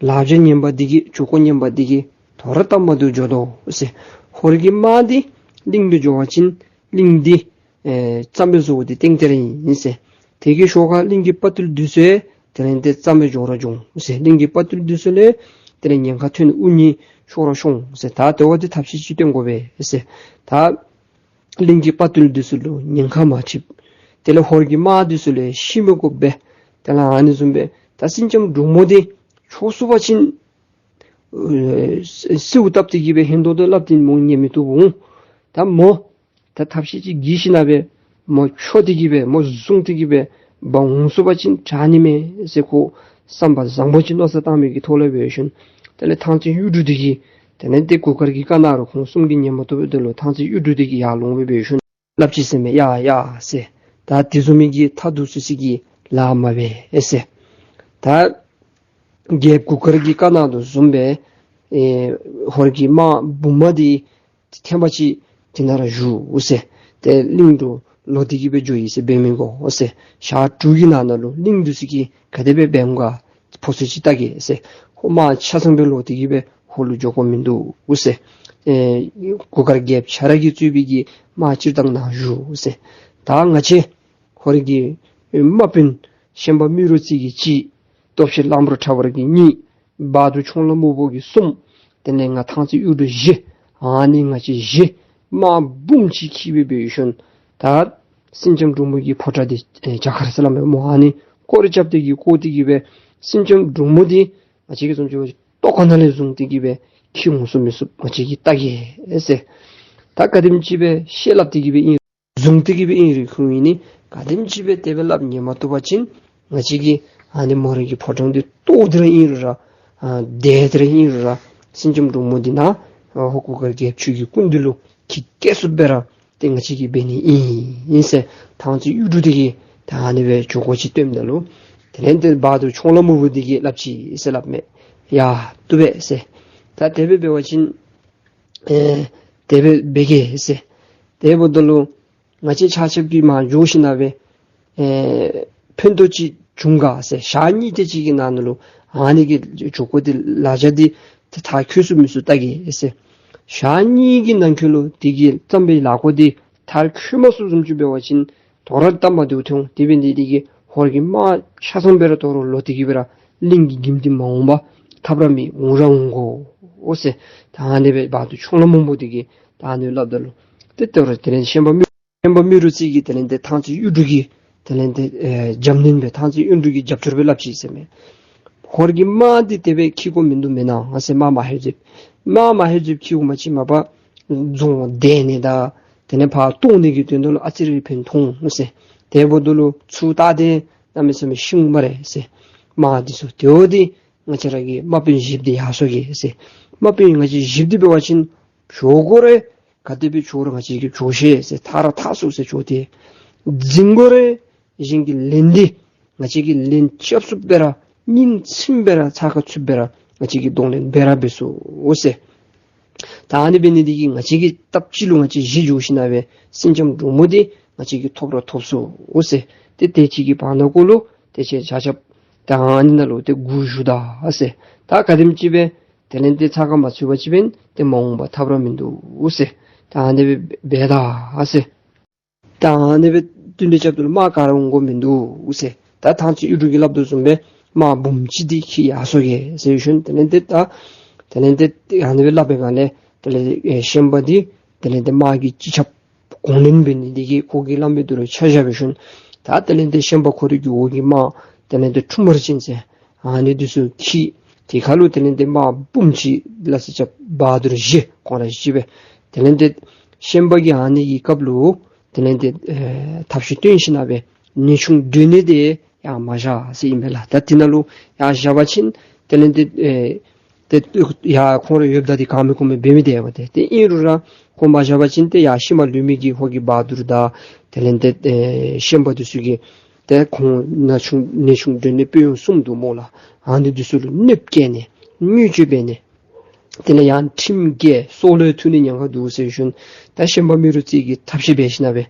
ལག་ཆ་ངན་པ་འདི་གིས་ཇུས་སྐོར་ངན་པ་འདི་གིས་དོ་རུང་སྟབས་མ་བདེཝ་འགྱོ་དོ་ཟེར། ཧོར་གྱི་དམག་འདི་གླིང་དུ་འགྱོ་བ་ཅིན་གླིང་འདི་ཨེ་རྩ་མེད་བཟོ་དེ་ཏན་ཏན་ར་ཨིན་ཟེར། དེ་གི་ཤུལ་ཁར་གླིང་གི་དཔའ་རྟུལ་འདི་ཚུ་དེ་ལས་ཏེ་རྩ་མེད་འགྱོ་ར་འགྱོ་འོང་ཟེར། གླིང་གི་དཔའ་རྟུལ་འདི་ཚུ་ལས་དེ་ལས་ཉེན་ཁ་ཐོན་དབུ་ནི་ཤོར་ར་ཤོར་འོང་ཟེར། ད་དེ་བ་འདི་ཐབས་ཤེས་ཅིག་སྟོན་དགོ་པས་ཟེར། ད་གླིང་གི་དཔའ་རྟུལ་འདི་ཚུ་ལུ་ཉེན་ཁ་མ་འཁྲིད། དེ་ལས་ཧོར་གྱི་དམག་འདི་ཚུ་ལུ་ཤི་མི་དགོ་པས། དེ་ལས་ཨ་ནི་བཟུམ་སྦེ་ད་སེང་ལྕམ་འབྲུག་མོ་འདི་འཕྱོག་ཚུགས་པ་ཅིན་ཨེ་གསོལཝ་བཏབ་སྟེ་གི་སྦེ་ཧན་ཏོང་ཏོ་སླབ་སྟེ་མོ་ཉན་མི་བཏུབ་འོང་། ད་མོ་ད་ཐབས་ཤེས་ཅིག་བགྱིས་ཞིན་ན་སྦེ་མོ་འཕྱོག་སྟེ་གི་སྦེ་མོ་བཟུང་སྟེ་གི་སྦེ་འབག་འོང་ཚུགས་པ་ཅིན་དྲག་ནི་མས་ཟེར་ཁོ་བསམ་པ་བཟང་པོ་ཅིག་མནོ་བསམ་བཏང་མི་གི་ཐོག་ལས་འབད་ཞིནམ་དེ་ལས་ཐང་རྩེ་གཡུ་འབྲུག་འདི་གིས་དེ་ལས་ཏེ་གུར་དཀར་གྱིས་བཀའ་གནང་རུང་ཁོང་གསུམ་གྱིས་ཉན་མ་བཏུབ་པའི་དོན་ལུ་ཐང་རྩེ་གཡུ་འབྲུག་འདི་གིས་ཡར་ལོང་སྦེ་འབད་ཞིནམ་སླབ་ཅི་ཟེར་མས། ཡ་ཡ་ཟེར། ད་དེ་བཟུམ་མའི་གི་ཐབས་སྡུག་ཚུ་ཅིག་གིས་ལཱ་མ་འབད་ཟེར། ད་རྒྱལཔོ་གུར་དཀར་གྱིས་བཀའ་གནང་དོ་བཟུམ་སྦེ་ཨེ་ཧོར་གྱི་དམག་འབུམ་མ་འདི་ཐེངས་མ་ཅིག་དེ་ནང་ར་བཞུགས་ཟེར། ཏེ་གླིང་དུ་ལོག་སྟེ་གི་སྦེ་འགྱོ་ཡི་ཟེར་འབད་མི་དགོ་ཟེར། ཞག་དྲུག་གི་ནང་ན་ལུ་གླིང་འདི་ཚུ་གིས་ག་དེ་སྦེ་འབད་འོང་ག་ཕོ་ཚོད་ཅིག་བལྟ་གེ་ཟེར། ཁོ་དམག་ཆ་ཚང་སྦེ་ལོག་སྟེ་གི་སྦེ་ཧོར་ལུ་འགྱོ་དགོཔ་མིན་འདུག་ཟེར། ཨེ་གུར་དཀར་རྒྱལཔོ་ཁྱོད་ར་གིས་གཙོས་པའི་གི་དམག་སྤྱིར་བཏང་ནཱ་བཞུགས་ཟེར། ད་ང་བཅས་ཧོར་གྱི་དམག་དཔོན་ཤན་པ་རྨེ་རུ་རྩེ་གིས་གཅིག། སྟོབས་ཤེད་གླང་པོ་ཁྲ་བར་གྱིས་གཉིས། བ་དུར་ཁྱུང་ལྷ་སྨུག་པོ་གིས་གསུམ། དེ་ལས་ང་ཐང་རྩེ་གཡུ་འབྲུག་བཞི། ཨ་ནི་ང་བཅས་བཞི་དམག་འབུམ་གཅིག་འཁྱིད་སྦེ་འབད་ཞིནམ་ད་སེང་ལྕམ་འབྲུག་མོ་གི་ཕོ་བྲང་འདི་ཨེ་རྒྱ་གར་ཟེར་སླབ་མས་སྨོ། ཨ་ནི་སྐོར་ར་རྐྱབ་སྟེ་གི་བསྐོར་ཏེ་གི་སྦེ་སེང་ལྕམ་འབྲུག་མོ་འདི་ང་བཅས་ཀྱིས་བཟུམ་ཅིག་ ལྟོ་ག་ནང་ལས་བཟུང་སྟེ་གི་སྦེ་འཁྱིད་འོང་ཚུགས་མི་ཚུགས་ང་བཅས་ཀྱིས་བལྟ་གེ་ཟེར། ད་ག་དེམ་ཅིག་སྦེ་བཤད་སླབ་སྟེ་གི་སྦེ་ཨིན་བཟུང་སྟེ་གི་སྦེ་ཨིན་རུང་ཁོང་གིས་ནི་ག་དེམ་ཅིག་སྦེ་དེ་སྦེ་སླབ་ཉན་མ་བཏུབ་པ་ཅིན་ང་བཅས་ཀྱིས་ཨ་ནི་མོ་རའི་གི་ཕོ་བྲང་འདི་ལྟོ་འདི་ར་ཨིན་རུང་ར་ཨ་དེ་འདི་ར་ཨིན་རུང་ར་སེང་ལྕམ་འབྲུག་མོ་འདི་ནཱ་ཨ་ཧོར་གུར་དཀར་རྒྱལཔོ་ཁྱོད་ཀྱི་སྐུ་མདུན་ལུ་འཁྱིད་སྐྱེལ་ཚུགསཔ་སྦེ་ར་ཏེ་ང་བཅས་ཀྱིས་འབད་ནི་ཨིན་ཟེར་ཐང་རྩེ་གཡུ་འབྲུག་འདི་གིས་ད་ཨ་ནི་སྦེ་ཇུས་འགོ་ཅིག་བཏོནམ་ད་ལུ་དེ་ལས་ཏེ་བ་དུར་ཁྱུང་ལྷ་མོ་བུ་འདི་གིས་སླབ་ཅི་ཟེར་སླབ་མས། ཡ་བཏུབ་པས་ཟེར། ད་དེ་སྦེ་འབད་བ་ཅིན་ཨེ་དེ་སྦེ་འབད་གེ་ཟེར། དེ་འབདཝ་ད་ལུ་ང་བཅས་ཆ་ཁྱབ་ཀྱིས་མར་འགྱོ་ཞིནམ་ལས་ཨེ་ཕན་ཐོགས་ཅིག་འབྱུང་ག་ཟེར། ཞག་གཉིས་དེ་ཅིག་གི་ནང་ན་ལུ་ཨ་ནི་གི་ཇུས་འགོ་འདི་ལཱ་འཆར་འདི་ཏེ་མཐར་འཁྱོལ་ཚུགས་མི་ཚུགས་བལྟ་གེ་ཟེར། ཞག་གཉིས་ཀྱི་ནང་འཁོད་ལུ་དེ་གི་བརྩམས་པའི་ལཱ་འགོ་འདི་མཐར་འཁྱོལ་མ་ཚུགསཔ་བཟུམ་ཅིག་འབད་བ་ཅིན་དོ་རུང་སྟབས་མ་བདེཝ་ཐོན་འོང་། དེ་འབད་ནི་དེ་གིས་ཧོར་གྱི་དམག་ཆ་ཚང་སྦེ་ར་དོ་རུང་ལོག་སྟེ་གི་སྦེ་ར་གླིང་གི་ཁྱིམ་འདི་མ་འོངས་པ་ཐབས་ར་མེད་འོང་ར་འོང་དགོ་ཟེར། ད་ཨ་ནི་སྦེ་བ་དུར་ཁྱུང་ལྷ་མོ་བུ་འདི་གིས་ད་ཨ་ནི་སླབ་ད་ལུ་ཏེ་དོ་རུང་དེ་ལས་ཤན་པ་མི་ཤན་པ་རྨེ་རུ་རྩེ་གིས་དེ་ལས་ཏེ་ཐང་རྩེ་གཡུ་འབྲུག་གི་དེ་ལས་ཏེ་ཨེ་རྒྱབ་སྣོན་སྦེ་ཐང་རྩེ་གཡུ་འབྲུག་གི་རྒྱབ་སྐྱོར་སྦེ་སླབ་ཅི་ཟེར་མས། ཧོར་གྱི་དམག་འདི་དེ་སྦེ་འཁྱིད་དགོཔ་མིན་འདུག་མེན་ན་ཟེར། དམག་མ་ཧེ་ཟེབ་དམག་མ་ཧེ་ཟེབ་འཁྱིད་འོང་པ་ཅིན་མ་པ་རྫོང་དེད་ནི་དང་དེ་ལས་ཕར་གཏོར་ནི་གི་དོན་དུ་ལུ་ཨ་ཙི་རེ་ཕན་ཐོགས་འོང་ཟེར། དེ་འབདཝ་ད་ལུ་ཚུར་ལྟ་སྟེ་གནམ་མེད་ས་མེད་ཤི་འོང་སྨ་རེ་ཟེར། དམག་འདི་ཚུ་དེ་འོ་འདི་ང་བཅས་ར་གི་དམག་དཔོན་བཞིཔོ་འདི་ཡར་སོང་གེ་ཟེར། དམག་དཔོན་ང་བཅས་བཞིཔོ་འདི་འབད་བ་ཅིན་བྱོག་དགོ་རུང་ག་དེ་སྦེ་བྱོག་རུང་ང་བཅས་ཀྱིས་བྱོག་ཤེས་ཟེར། ཐར་ར་ཐར་ཚུགས་ཟེར་བྱོག་སྟེ། འཛིང་དགོ་རུང་གཞན་གྱི་ལན་འདི་ང་བཅས་ཀྱིས་ལན་རྐྱབ་ཚུགསཔ་སྦེ་ར་སྙིང་ཚིམ་སྦེ་ར་ཚགས་ཁར་ཚུདཔ་སྦེ་ར་ང་བཅས་ཀྱིས་གདོང་ལེན་འབད་ར་འབད་ཚུགས་ཟེར། ད་ཨ་ནི་འབད་ནི་འདི་གིས་ང་བཅས་ཀྱིས་སྟབས་གཅིག་ལུ་ང་བཅས་བཞི་འགྱོ་ཞིནམ་ལས་སེང་ལྕམ་འབྲུག་མོ་འདི་ང་བཅས་ཀྱིས་ཐོབ་ར་ཐོབ་ཚུགས་ཟེར། ཏེ་དེ་ཅིག་གི་བར་ན་གུ་ལུ་ཏེ་ཁྱེད་ཆ་ཁྱབ་ད་ཨ་ནི་ནང་ལུ་ཏེ་སྒུག་བཞུགས་ད་ཟེར། ད་ག་དེམ་ཅིག་སྦེ་དེ་ལས་ཏེ་ཚགས་ཁར་མ་ཚུད་པ་ཅིན་ཏེ་མ་འོངས་པ་ཐབས་ར་མིན་འདུག་ཟེར། ད་ཨ་ནི་སྦེ་འབད་ད་ཟེར། ད་ཨ་ནི་སྦེ་བསྟུན་གྲོས་རྐྱབ་ད་ལུ་དམག་ག་ར་འོང་དགོཔ་མིན་འདུག་ཟེར། ད་ཐང་རྩེ་གཡུ་འབྲུག་གིས་སླབ་དོ་བཟུམ་སྦེ་དམག་འབུམ་གཅིག་འདི་འཁྱིད་ཡར་སོང་གེ་ཟེར་ཞིནམ་དེ་ལས་ཏེ་ད་དེ་ལས་ཏེ་ཨ་ནི་སྦེ་སླབ་པའི་སྒང་ལས་དེ་ལས་ཨེ་ཤན་པ་འདི་དེ་ལས་ཏེ་དམག་གི་སྤྱི་ཁྱབ་གོང་ལེན་འབད་ནི་འདི་གིས་ཁོ་གིས་སླབ་མི་འདི་ལུ་ཆ་བཞག་པའི་ཤུལ་ད་དེ་ལས་ཏེ་ཤན་པ་ཁོ་རའི་གི་འོག་གི་དམག་དེ་ལས་ཏེ་ཁྲུམས་པ་ཅན་ཟེར་ཨ་ནི་འདི་ཚུ་འཁྱིད། དེ་ཁར་ལུ་དེ་ལས་ཏེ་དམག་འབུམ་གཅིག་ལ་སེང་ལྕམ་བ་དུར་བཞི་ཁོང་ར་བཞི་སྦེ། དེ་ལས་ཏེ་ཤན་པ་གིས་ཨ་ནི་གི་སྐབས་ལུ་དེ་ལས་ཏེ་ཨེ་ཐབས་ཤེས་བཏོན་ཞིནམ་ལས་ནེའུ་ཆུང་སྒྲོན་ནེ་འདི་ཡར་མ་བཞག་ཟེར་ཨིན་པས་ལགས། ད་དེ་ནང་ལུ་ཡར་བཞག་པ་ཅིན་དེ་ལས་ཏེ་ཨེ་ཏེ་ཡར་ཁོང་ར་ཡོདཔ་ད་འདི་གང་མེད་ཁོམ་མེད་འབད་མི་དེ་བ་ཏེ། ཏེ་ཨིན་རུང་ར་ཁོང་མ་བཞག་པ་ཅིན་ཏེ་ཡར་ཤུལ་མ་ལུས་མི་གི་ཧོར་གྱི་བ་དུར་དང་དེ་ལས་ཏེ་ཨེ་ཤན་པ་འདི་ཚུ་གིས་ཏེ་ཁོང་ནེའུ་ཆུང་ནེའུ་ཆུང་སྒྲོན་ནེ་དཔོན་གཡོག་གསུམ་འདུག་སྨོ་ལགས། ཨ་ནི་འདི་ཚུ་ལུ་གནོདཔ་བཀལ་ནི་བརྙས་བཅོས་འབད་ནི་དེ་ལས་ཡང་ཁྲིམས་འགལ་སྲོག་ལུ་ཐུག་ནི་ཉེན་ཁ་འདུག་ཟེར་ཞིནམ་ད་ཤན་པ་རྨེ་རུ་རྩེ་གིས་ཐབས་ཤེས་འབད་ཞིནམ་ལས་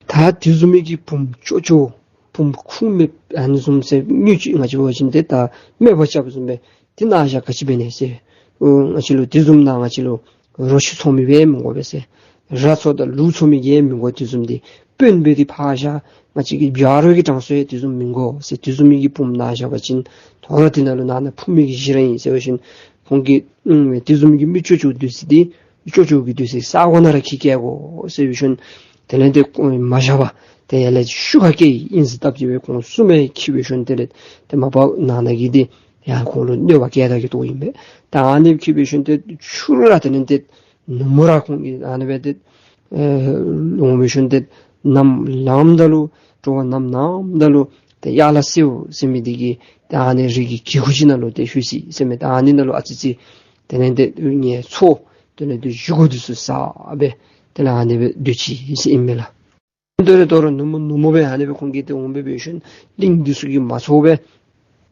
ད་དེ་བཟུམ་མའི་གི་བུམོ་ཅོག་ཅོག་བུམོ་ཁུངས་མེད་ཨ་ནི་བཟུམ་ཟེར་བརྙས་བཅོས་ང་བཅས་འབད་བ་ཅིན་ཏེ་ད་རྨས་པ་རྐྱབ་བཟུམ་སྦེ་དེ་ནཱ་བཞག་ག་ཅི་འབད་ནི་ཟེར། ཨོ་ང་བཅས་ལུ་དེ་བཟུམ་ནཱ་ང་བཅས་ལུ་རོ་ཁྱི་འཚོ་མི་སྦེ་མི་དགོ་པས་ཟེར། ར་འཚོ་དང་ལུག་འཚོ་མི་གིས་མི་དགོ། དེ་བཟུམ་འདི་དཔོན་སྦེ་འདི་ཕར་བཞག་ང་བཅས་ཀྱི་བྱ་རོགས་ཀྱི་གྲངས་སུ་ཡང་དེ་བཟུམ་མི་དགོ་ཟེར། དེ་བཟུམ་མའི་གི་བུམོ་ནཱ་བཞག་པ་ཅིན་དོ་རུང་དེ་ནང་ལུ་ནང་ན་ཕུ་མི་གི་གཞི་ར་ཨིན་ཟེར་བ་ཅིན་ཁོང་གིས་ཨུམ་དེ་བཟུམ་མའི་གི་མི་ཅོག་ཅོག་འདི་ཚུ་འདི་ཅོག་ཅོག་གི་འདི་ཚུ་ས་གོ་ནང་ར་འཁྱིད་བསྐྱལ་དགོ་ཟེར་བ་ཅིན་དེ་ལས་ཏེ་ཁོང་མ་བཞག་པར་ཏེ་ཡར་ལས་ཤུགས་ཁ་སྐྱེལ་ཨིན་ཟེར་སྟབས་ཀྱིས་སྦེ་ཁོང་གསུམ་སྦེ་འཁྱིད་པའི་ཤུལ་དེ་ལས་ཏེ་མ་པ་ནང་ན་གི་འདི་ཡང་ཁོང་ལུ་གནོད་པ་བཀལ་ད་གི་དོ་ཨིན་པས། ད་ཨ་ནི་འཁྱིད་པའི་ཤུལ་ཏེ་ཕྱི་རུ་ར་དེ་ལས་ཏེ་ནུབ་མོ་ར་ཁོང་གིས་ཨ་ནི་སྦེ་ཏེ་ཨེ་འོང་བའི་ཤུལ་ཏེ་ནམ་ལངམ་ད་ལུ་དྲོ་པ་ནམ་ལངམ་ད་ལུ་ཏེ་ཡ་ལ་སེའུ་ཟེར་མི་འདི་གིས་ཏེ་ཨ་ནི་རི་གི་གི་གུ་ཅིག་ནང་ལུ་ཏེ་ལྷོད་ཅི་ཟེར་མས། ཏེ་ཨ་ནི་ནང་ལུ་ཨ་ཙི་ཙི་དེ་ལས་ཏེ་ངལ་འཚོ་དེ་ལས་ཏེ་བཞེས་སྒོ་འདི་ཚུ་བཟའ་སྦེ་དེ་ལས་ཨ་ནི་སྦེ་སྡོད་ཅི་ཟེར་ཨིན་མས་ལགས། དོ་རུང་དོ་རུང་ནུབ་མོ་ནུབ་མོ་སྦེ་ཨ་ནི་སྦེ་ཁོང་གིས་ཏེ་འོང་སྦེ་འབད་ཞིནམ་གླིང་འདི་ཚུ་གིས་མ་ཚོར་བར་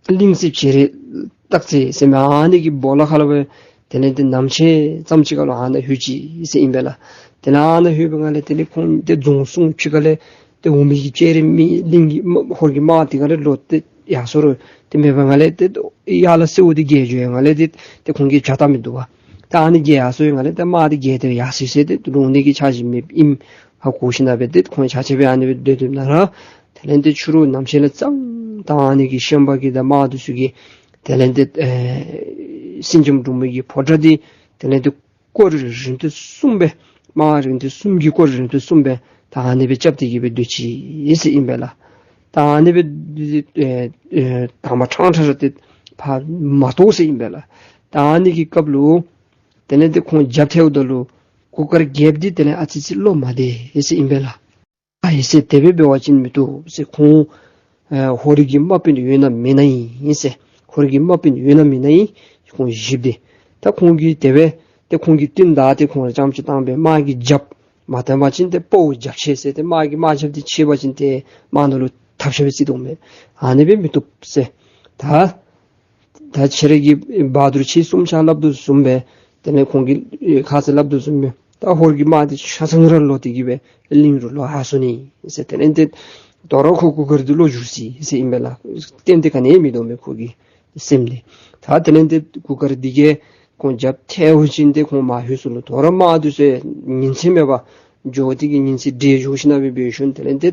གླིང་རྩིབས་བྱེ་རེ་སྟག་རྩེ་ཟེར་མི་ཨ་ནི་གི་སྦོ་ལོགས་ཁར་ལུ་སྦེ་དེ་ལས་ཏེ་ནམ་ཕྱེད་ཙམ་ཅིག་ཁར་ལུ་ཨ་ནཱ་ལྷོད་ཅི་ཟེར་ཨིན་པས་ལགས། དེ་ལས་ཨ་ནཱ་ལྷོད་པའི་སྒང་ལས་དེ་ལས་ཁོང་ཏེ་རྫོང་སྲུང་ཕྱི་ཁ་ལས་ཏེ་འོང་མི་གི་སྤྱན་རས་གཟིགས་གླིང་གི་དམག་ཧོར་གྱི་དམག་དེ་ག་ར་ལོག་སྟེ་ཡར་སོང་རུང་ཏེ་མེད་པའི་སྒང་ལས་ཏེ་ཡ་ལ་སེའུ་འདི་བརྒལ་འགྱོ་བའི་སྒང་ལས་ཏེ་ཏེ་ཁོང་གིས་བྱ་བལྟ་མི་བཏུབ་པར་ད་ཨ་ནི་བརྒལ་ཡར་སོང་བའི་སྒང་ལས་ཏེ་དམག་འདི་བརྒལ་ཏེ་ཡར་སོ་ཡི་ཟེར་ཏེ་ལོང་ནི་གི་འཆར་གཞི་མེདཔ་ཨིནམ་ཧ་གོ་ཞིནམ་སྦེ་ཏེ་ཁོང་ཆ་ཁྱབ་སྦེ་ཨ་ནི་སྦེ་སྡོད་སྡོདཔ་ད་ར་དེ་ལས་ཏེ་ཕྱི་རུ་ནམ་ཕྱེད་ལས་ཙང་ད་ཨ་ནི་གི་ཤན་པ་གིས་དང་དམག་འདི་ཚུ་གིས་དེ་ལས་ཏེ་ཨེ་སེང་ལྕམ་འབྲུག་མོ་གི་ཕོ་བྲང་འདི་དེ་ལས་ཏེ་སྐོར་རིམ་གྲོ་གསུམ་སྦེ་དམག་རིམ་གྲོ་གསུམ་གྱི་སྐོར་རིམ་གྲོ་གསུམ་སྦེ་ད་ཨ་ནི་སྦེ་རྐྱབ་སྟེ་གི་སྦེ་སྡོད་ཅི་ཟེར་ཨིན་པས་ལགས། ད་ཨ་ནི་སྦེ་ཨེ་ཨེ་དང་པ་ཕྲང་ཕྲང་ར་ཏེ་ཕར་མ་གཏོགས་ཟེར་ཨིན་པས་ལགས། ད་ཨ་ནི་གི་སྐབས་ལུ་དེ་ལས་དེ་ཁོང་རྒྱབ་ཐལཝ་ད་ལུ་གུར་དཀར་རྒྱལཔོ་འདི་དེ་ལས་ཨ་ཙི་ཅིག་བློ་མ་བདེ་ཡི་ཟེར་ཨིན་པས་ལགས། ཨ་ཡི་ཟེར་དེ་སྦེ་འབད་བ་ཅིན་མི་བཏུབ་ཟེར། ཁོང་ཨེ་ཧོར་གྱི་དམག་དཔོན་ཡོད་ན་མེད་ན་ཨིན་ཟེར། ཧོར་གྱི་དམག་དཔོན་ཡོད་ན་མེད་ན་ཨིན། ཁོང་བཞི་པོ་དེ། ད་ཁོང་གིས་དེ་སྦེ་ཏེ་ཁོང་གི་བསྟུན་བདའ་སྟེ་ཁོང་ར་རྐྱངམ་ཅིག་བཏང་སྦེ་དམག་གི་རྒྱབ་མ་བཏང་བ་ཅིན་ཏེ་དཔའ་བོ་རྒྱབ་ཆེ་ཟེར། ཏེ་དམག་གི་དམག་རྒྱབ་འདི་ཆེ་བ་ཅིན་ཏེ་དམག་ནང་ལུ་ཐབས་ཤ་སྦེ་བརྩི་དོ་མས། ཨ་ནི་སྦེ་མི་བཏུབ་ཟེར། ད་ད་ཁྱེད་ར་གི་བ་དུར་ཁྱེད་གསུམ་ཆ་སླབ་དོ་བཟུམ་སྦེ་དེ་ལས་ཁོང་གིས་ཨེ་ཁ་ཙ་སླབ་དོ་བཟུམ་སྦེ་ད་ཧོར་གྱི་དམག་འདི་ཆ་ཚང་ར་ལོག་སྟེ་གི་སྦེ་གླིང་རུ་ལོག་ཧ་སོ་ནི་ཟེར། དེ་ལས་ཏེ་དོ་རུང་ཁོ་གུར་དཀར་འདི་བློ་འགྱུར་སོ་ཡི་ཟེར་ཨིན་པས་ལགས། གཏན་དེ་ག་ནི་མེད་དོ་མས་ཁོ་གི་སེམས་འདི། ད་དེ་ལས་ཏེ་གུར་དཀར་འདི་གིས་ཁོང་རྒྱབ་ཐལཝ་ཅིན་ཏེ་ཁོང་མ་ལྷོད་ས་ལུ་དོ་རུང་དམག་འདི་ཚུ་ཉིན་མཚན་མེད་པར་འགྱོ་སྟེ་གི་ཉིན་མཚན་འདྲེས་འགྱོ་ཞིན་ན་སྦེ་འབད་ཞིནམ་དེ་ལས་ཏེ་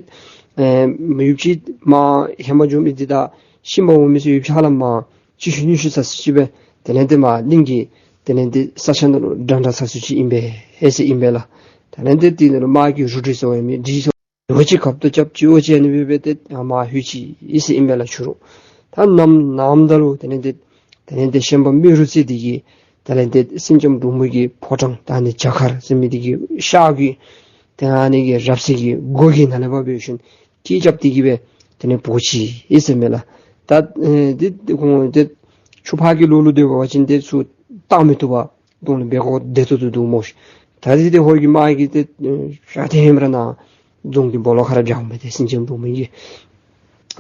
ཨེ་མི་ཡུདཔ་ཅིག་མར་ཧེ་མ་འགྱོ་མི་འདི་དང་ཤུལ་མ་འོང་མི་ཚུ་ཡུདཔ་ཅིག་ལས་མར་ཅིག་ཤུལ་ཉུང་ཤུལ་ས་སུ་ཅིག་སྦེ་དེ་ལས་ཏེ་མར་གླིང་གི་དེ་ལས་ཏེ་ས་ཆ་ནང་ལུ་འདྲ་འདྲ་ས་སུ་ཅིག་ཨིན་པས་ཟེར་ཨིན་པས་ལགས། དེ་ལས་ཏེ་དེ་ནང་ལུ་དམག་གི་རུ་སྒྲིག་སོང་བའི་མི་སྒྲིག་སོང་ཡོད་ཅིག་ཁབ་ཏོ་རྐྱབ་ཅི་འོ་ཅི་ཨ་ནི་སྦེ་སྦེ་ཏེ་ཨ་མར་ལྷོད་ཅི་ཡི་ཟེར་ཨིན་པས་ལགས། ཕྱི་རུ་ད་ནམ་ནམ་ད་ལུ་དེ་ལས་ཏེ་དེ་ལས་ཏེ་ཤན་པ་རྨེ་རུ་རྩེ་འདི་གིས་དེ་ལས་ཏེ་སེང་ལྕམ་འབྲུག་མོ་གི་ཕོ་བྲང་ད་ཨ་ནི་བྱ་མཁར་ཟེར་མི་འདི་གི་ཤར་གྱི་ཏེ་ཨ་ནི་གི་རབ་གསལ་གྱི་སྒོ་གི་ནང་ལས་ཕར་འབད་ཞིནམ་སྐད་རྐྱབ་སྟེ་གི་སྦེ་དེ་ལས་འབོ་ཅི་ཡི་ཟེར་མས་ལགས། ད་ཨེ་འདི་ཁོང་ཏེ་ཆུ་ཕར་གྱི་ལོགས་ལུ་སྡོད་པ་ཅིན་ཏེ་ཚུར་བཏང་མི་བཏུབ་པར་གདོང་ལེན་འབད་དགོ་བདེ་ཏོག་ཏོ་འདུག་སྨོ་ཤིག། ད་འདི་ཏེ་ཧོར་གྱི་དམག་གིས་ཏེ་ཨེ་ཤར་ཏེ་ཧེ་མ་ར་ནཱ་རྫོང་གི་སྦོ་ལོགས་ཁར་ར་བཞག་མི་འདི་སེང་ལྕམ་འབྲུག་མོ་གིས།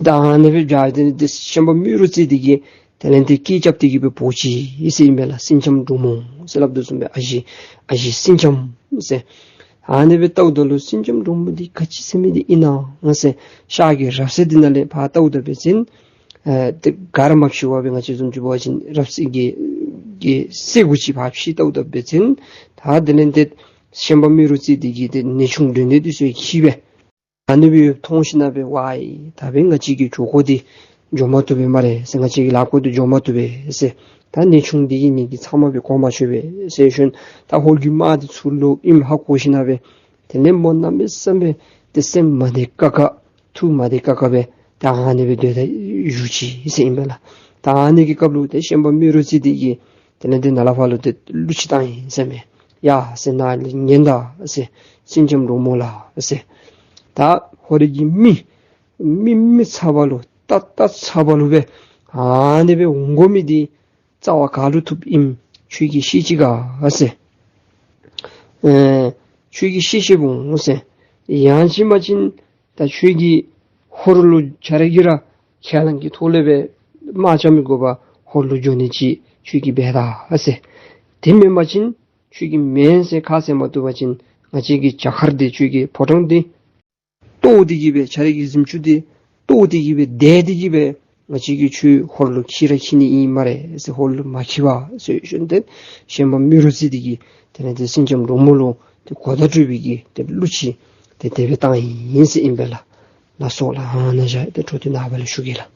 ད་ཨ་ནི་སྦེ་བཞག་སྟེ་ཏེ་ཤན་པ་རྨེ་རུ་རྩེ་འདི་གིས་དེ་ལས་ཏེ་སྐད་རྐྱབ་སྟེ་གི་སྦེ་འབོ་ཅི་ཡི་ཟེར་ཨིན་པས་ལགས། སེང་ལྕམ་འབྲུག་མོ་ཟེར་སླབ་དོ་བཟུམ་སྦེ་ཨ་ཞེ་ཨ་ཞེ་སེང་ལྕམ་ཟེར། ཨ་ནི་སྦེ་བལྟཝ་ད་ལུ་སེང་ལྕམ་འབྲུག་མོ་འདི་ག་ཅི་ཟེར་མི་འདི་ཨིན་ན་ཟེར་ཤར་གྱི་རབ་གསལ་འདི་ནང་ལས་ཕར་བལྟཝ་ད་འབད་བ་ཅིན་ཨེ་ཏེ་ག་ར་མ་ཕྱེ་བར་སྦེ་ང་བཅས་བཟུམ་ཅིག་འབད་བ་ཅིན་རབ་གསལ་གྱི་གི་གསེར་གུ་ཅིག་ཕར་ཕྱེ་བལྟཝ་ད་འབད་བ་ཅིན་ད་དེ་ལས་ཏེ་ཤན་པ་རྨེ་རུ་རྩེ་འདི་གིས་ཏེ་ནེའུ་ཆུང་འདྲེན་འདྲེན་འདི་ཚུ་འཁྱིད་སྦེ་ཨ་ནི་སྦེ་མཐོང་ཞིན་ན་སྦེ་ཝའི་ད་འབདན་ང་བཅས་ཀྱི་འགྱོ་དགོཔ་འདི་འགྱོ་མ་བཏུབ་པས་སྨ་རེ་ཟེར། ང་བཅས་ཀྱི་ལཱ་འགོ་འདི་འགྱོ་མ་བཏུབ་པས་ཟེར། ད་ནེའུ་ཆུང་འདི་གིས་ངེ་གི་ཚབ་མ་སྦེ་གོ་མ་ཆོད་པས་ཟེར་ཞིནམ་ད་ཧོར་གྱི་དམག་འདི་ཚུར་ལོག་ཨིནམ་ཧ་གོ་ཞིན་ན་སྦེ་དེ་ལས་མོ་གནམ་མེད་ས་མེད་ཏེ་སེམས་མ་བདེ་ཁག་ཁ་ཐུགས་མ་བདེ་ཁག་ཁ་སྦེ་ད་ཨ་ནི་སྦེ་སྡོད་ད་བཞུགས་ཅི་ཟེར་ཨིན་པས་ལགས། ད་ཨ་ནི་གི་སྐབས་ལུ་ཏེ་ཤན་པ་རྨེ་རུ་རྩེ་འདི་གིས་དེ་ལས་ཏེ་ནཱ་ལས་ཕར་ལུ་ཏེ་གླུ་ཅིག་བཏང་ཡི་ཟེར་མས། ཡ་ཟེར་ནཱ་ལས་ཉན་ད་ཟེར། སེང་ལྕམ་འབྲུག་མོ་ལགས་ཟེར། ད་ཧོར་གྱི་མི་མི་མི་ཚ་བ་ལུ་རྟ་རྟ་ཚ་བ་ལུ་སྦེ་ཨ་ནི་སྦེ་འོང་དགོ་མི་འདི་རྩ་བ་ག་ལུ་ཐུགཔ་ཨིནམ་ཁྱོད་ཀྱིས་ཤེས་ཅི་ག་ཟེར། ཨེ་ཁྱོད་ཀྱིས་ཤེས་ཤེསཔ་འོང་ཟེར། ཡང་ཅིན་མ་ཅིན་ད་ཁྱོད་ཀྱིས་ཧོར་ལུ་ཁྱོད་ར་གིས་ར་ཁས་བླངས་ཀྱི་ཐོག་ལས་སྦེ་དམག་རྐྱབ་མི་དགོ་པར་ཧོར་ལུ་འགྱོ་ནི་ཅིག་ཁྱོད་ཀྱིས་འབད་ད་ཟེར། དེ་མེན་པ་ཅིན་ཁྱོད་ཀྱིས་མེན་ཟེར་ཁ་བཟེད་མ་བཏུབ་པ་ཅིན་ང་བཅས་ཀྱི་བྱ་མཁར་འདི་ཁྱོད་ཀྱི་ཕོ་བྲང་འདི་གཏོར་ཏེ་གི་སྦེ་ཁྱོད་ར་གི་གཟིམ་ཅུང་འདི་གཏོར་ཏེ་གི་སྦེ་བསྡད་དེ་གི་སྦེ་ང་བཅས་ཀྱིས་ཁྱོད་ཧོར་ལུ་འཁྱིད་ར་འཁྱིད་ནི་ཨིན་སྨ་རེ་ཟེར། ཧོར་ལུ་མ་འཁྱིད་པར་ཟེར་ཞིནམ་ཏེ་ཤན་པ་རྨེ་རུ་རྩེ་འདི་གིས་དེ་ལས་ཏེ་སེང་ལྕམ་འབྲུག་མོ་ལུ་ཏེ་གོ་བརྡ་སྤྲོད་པའི་གི་ཏེ་གླུ་ཅིག་ཏེ་དེ་སྦེ་བཏང་ཡི་ཟེར་ཨིན་པས་ལགས། ལགས་སོ་ལགས། ཨ་ནཱ་བཞག་ཏེ་འཕྲོ་འདི་ནངས་པ་ལས་ཞུ་གེ་ལགས།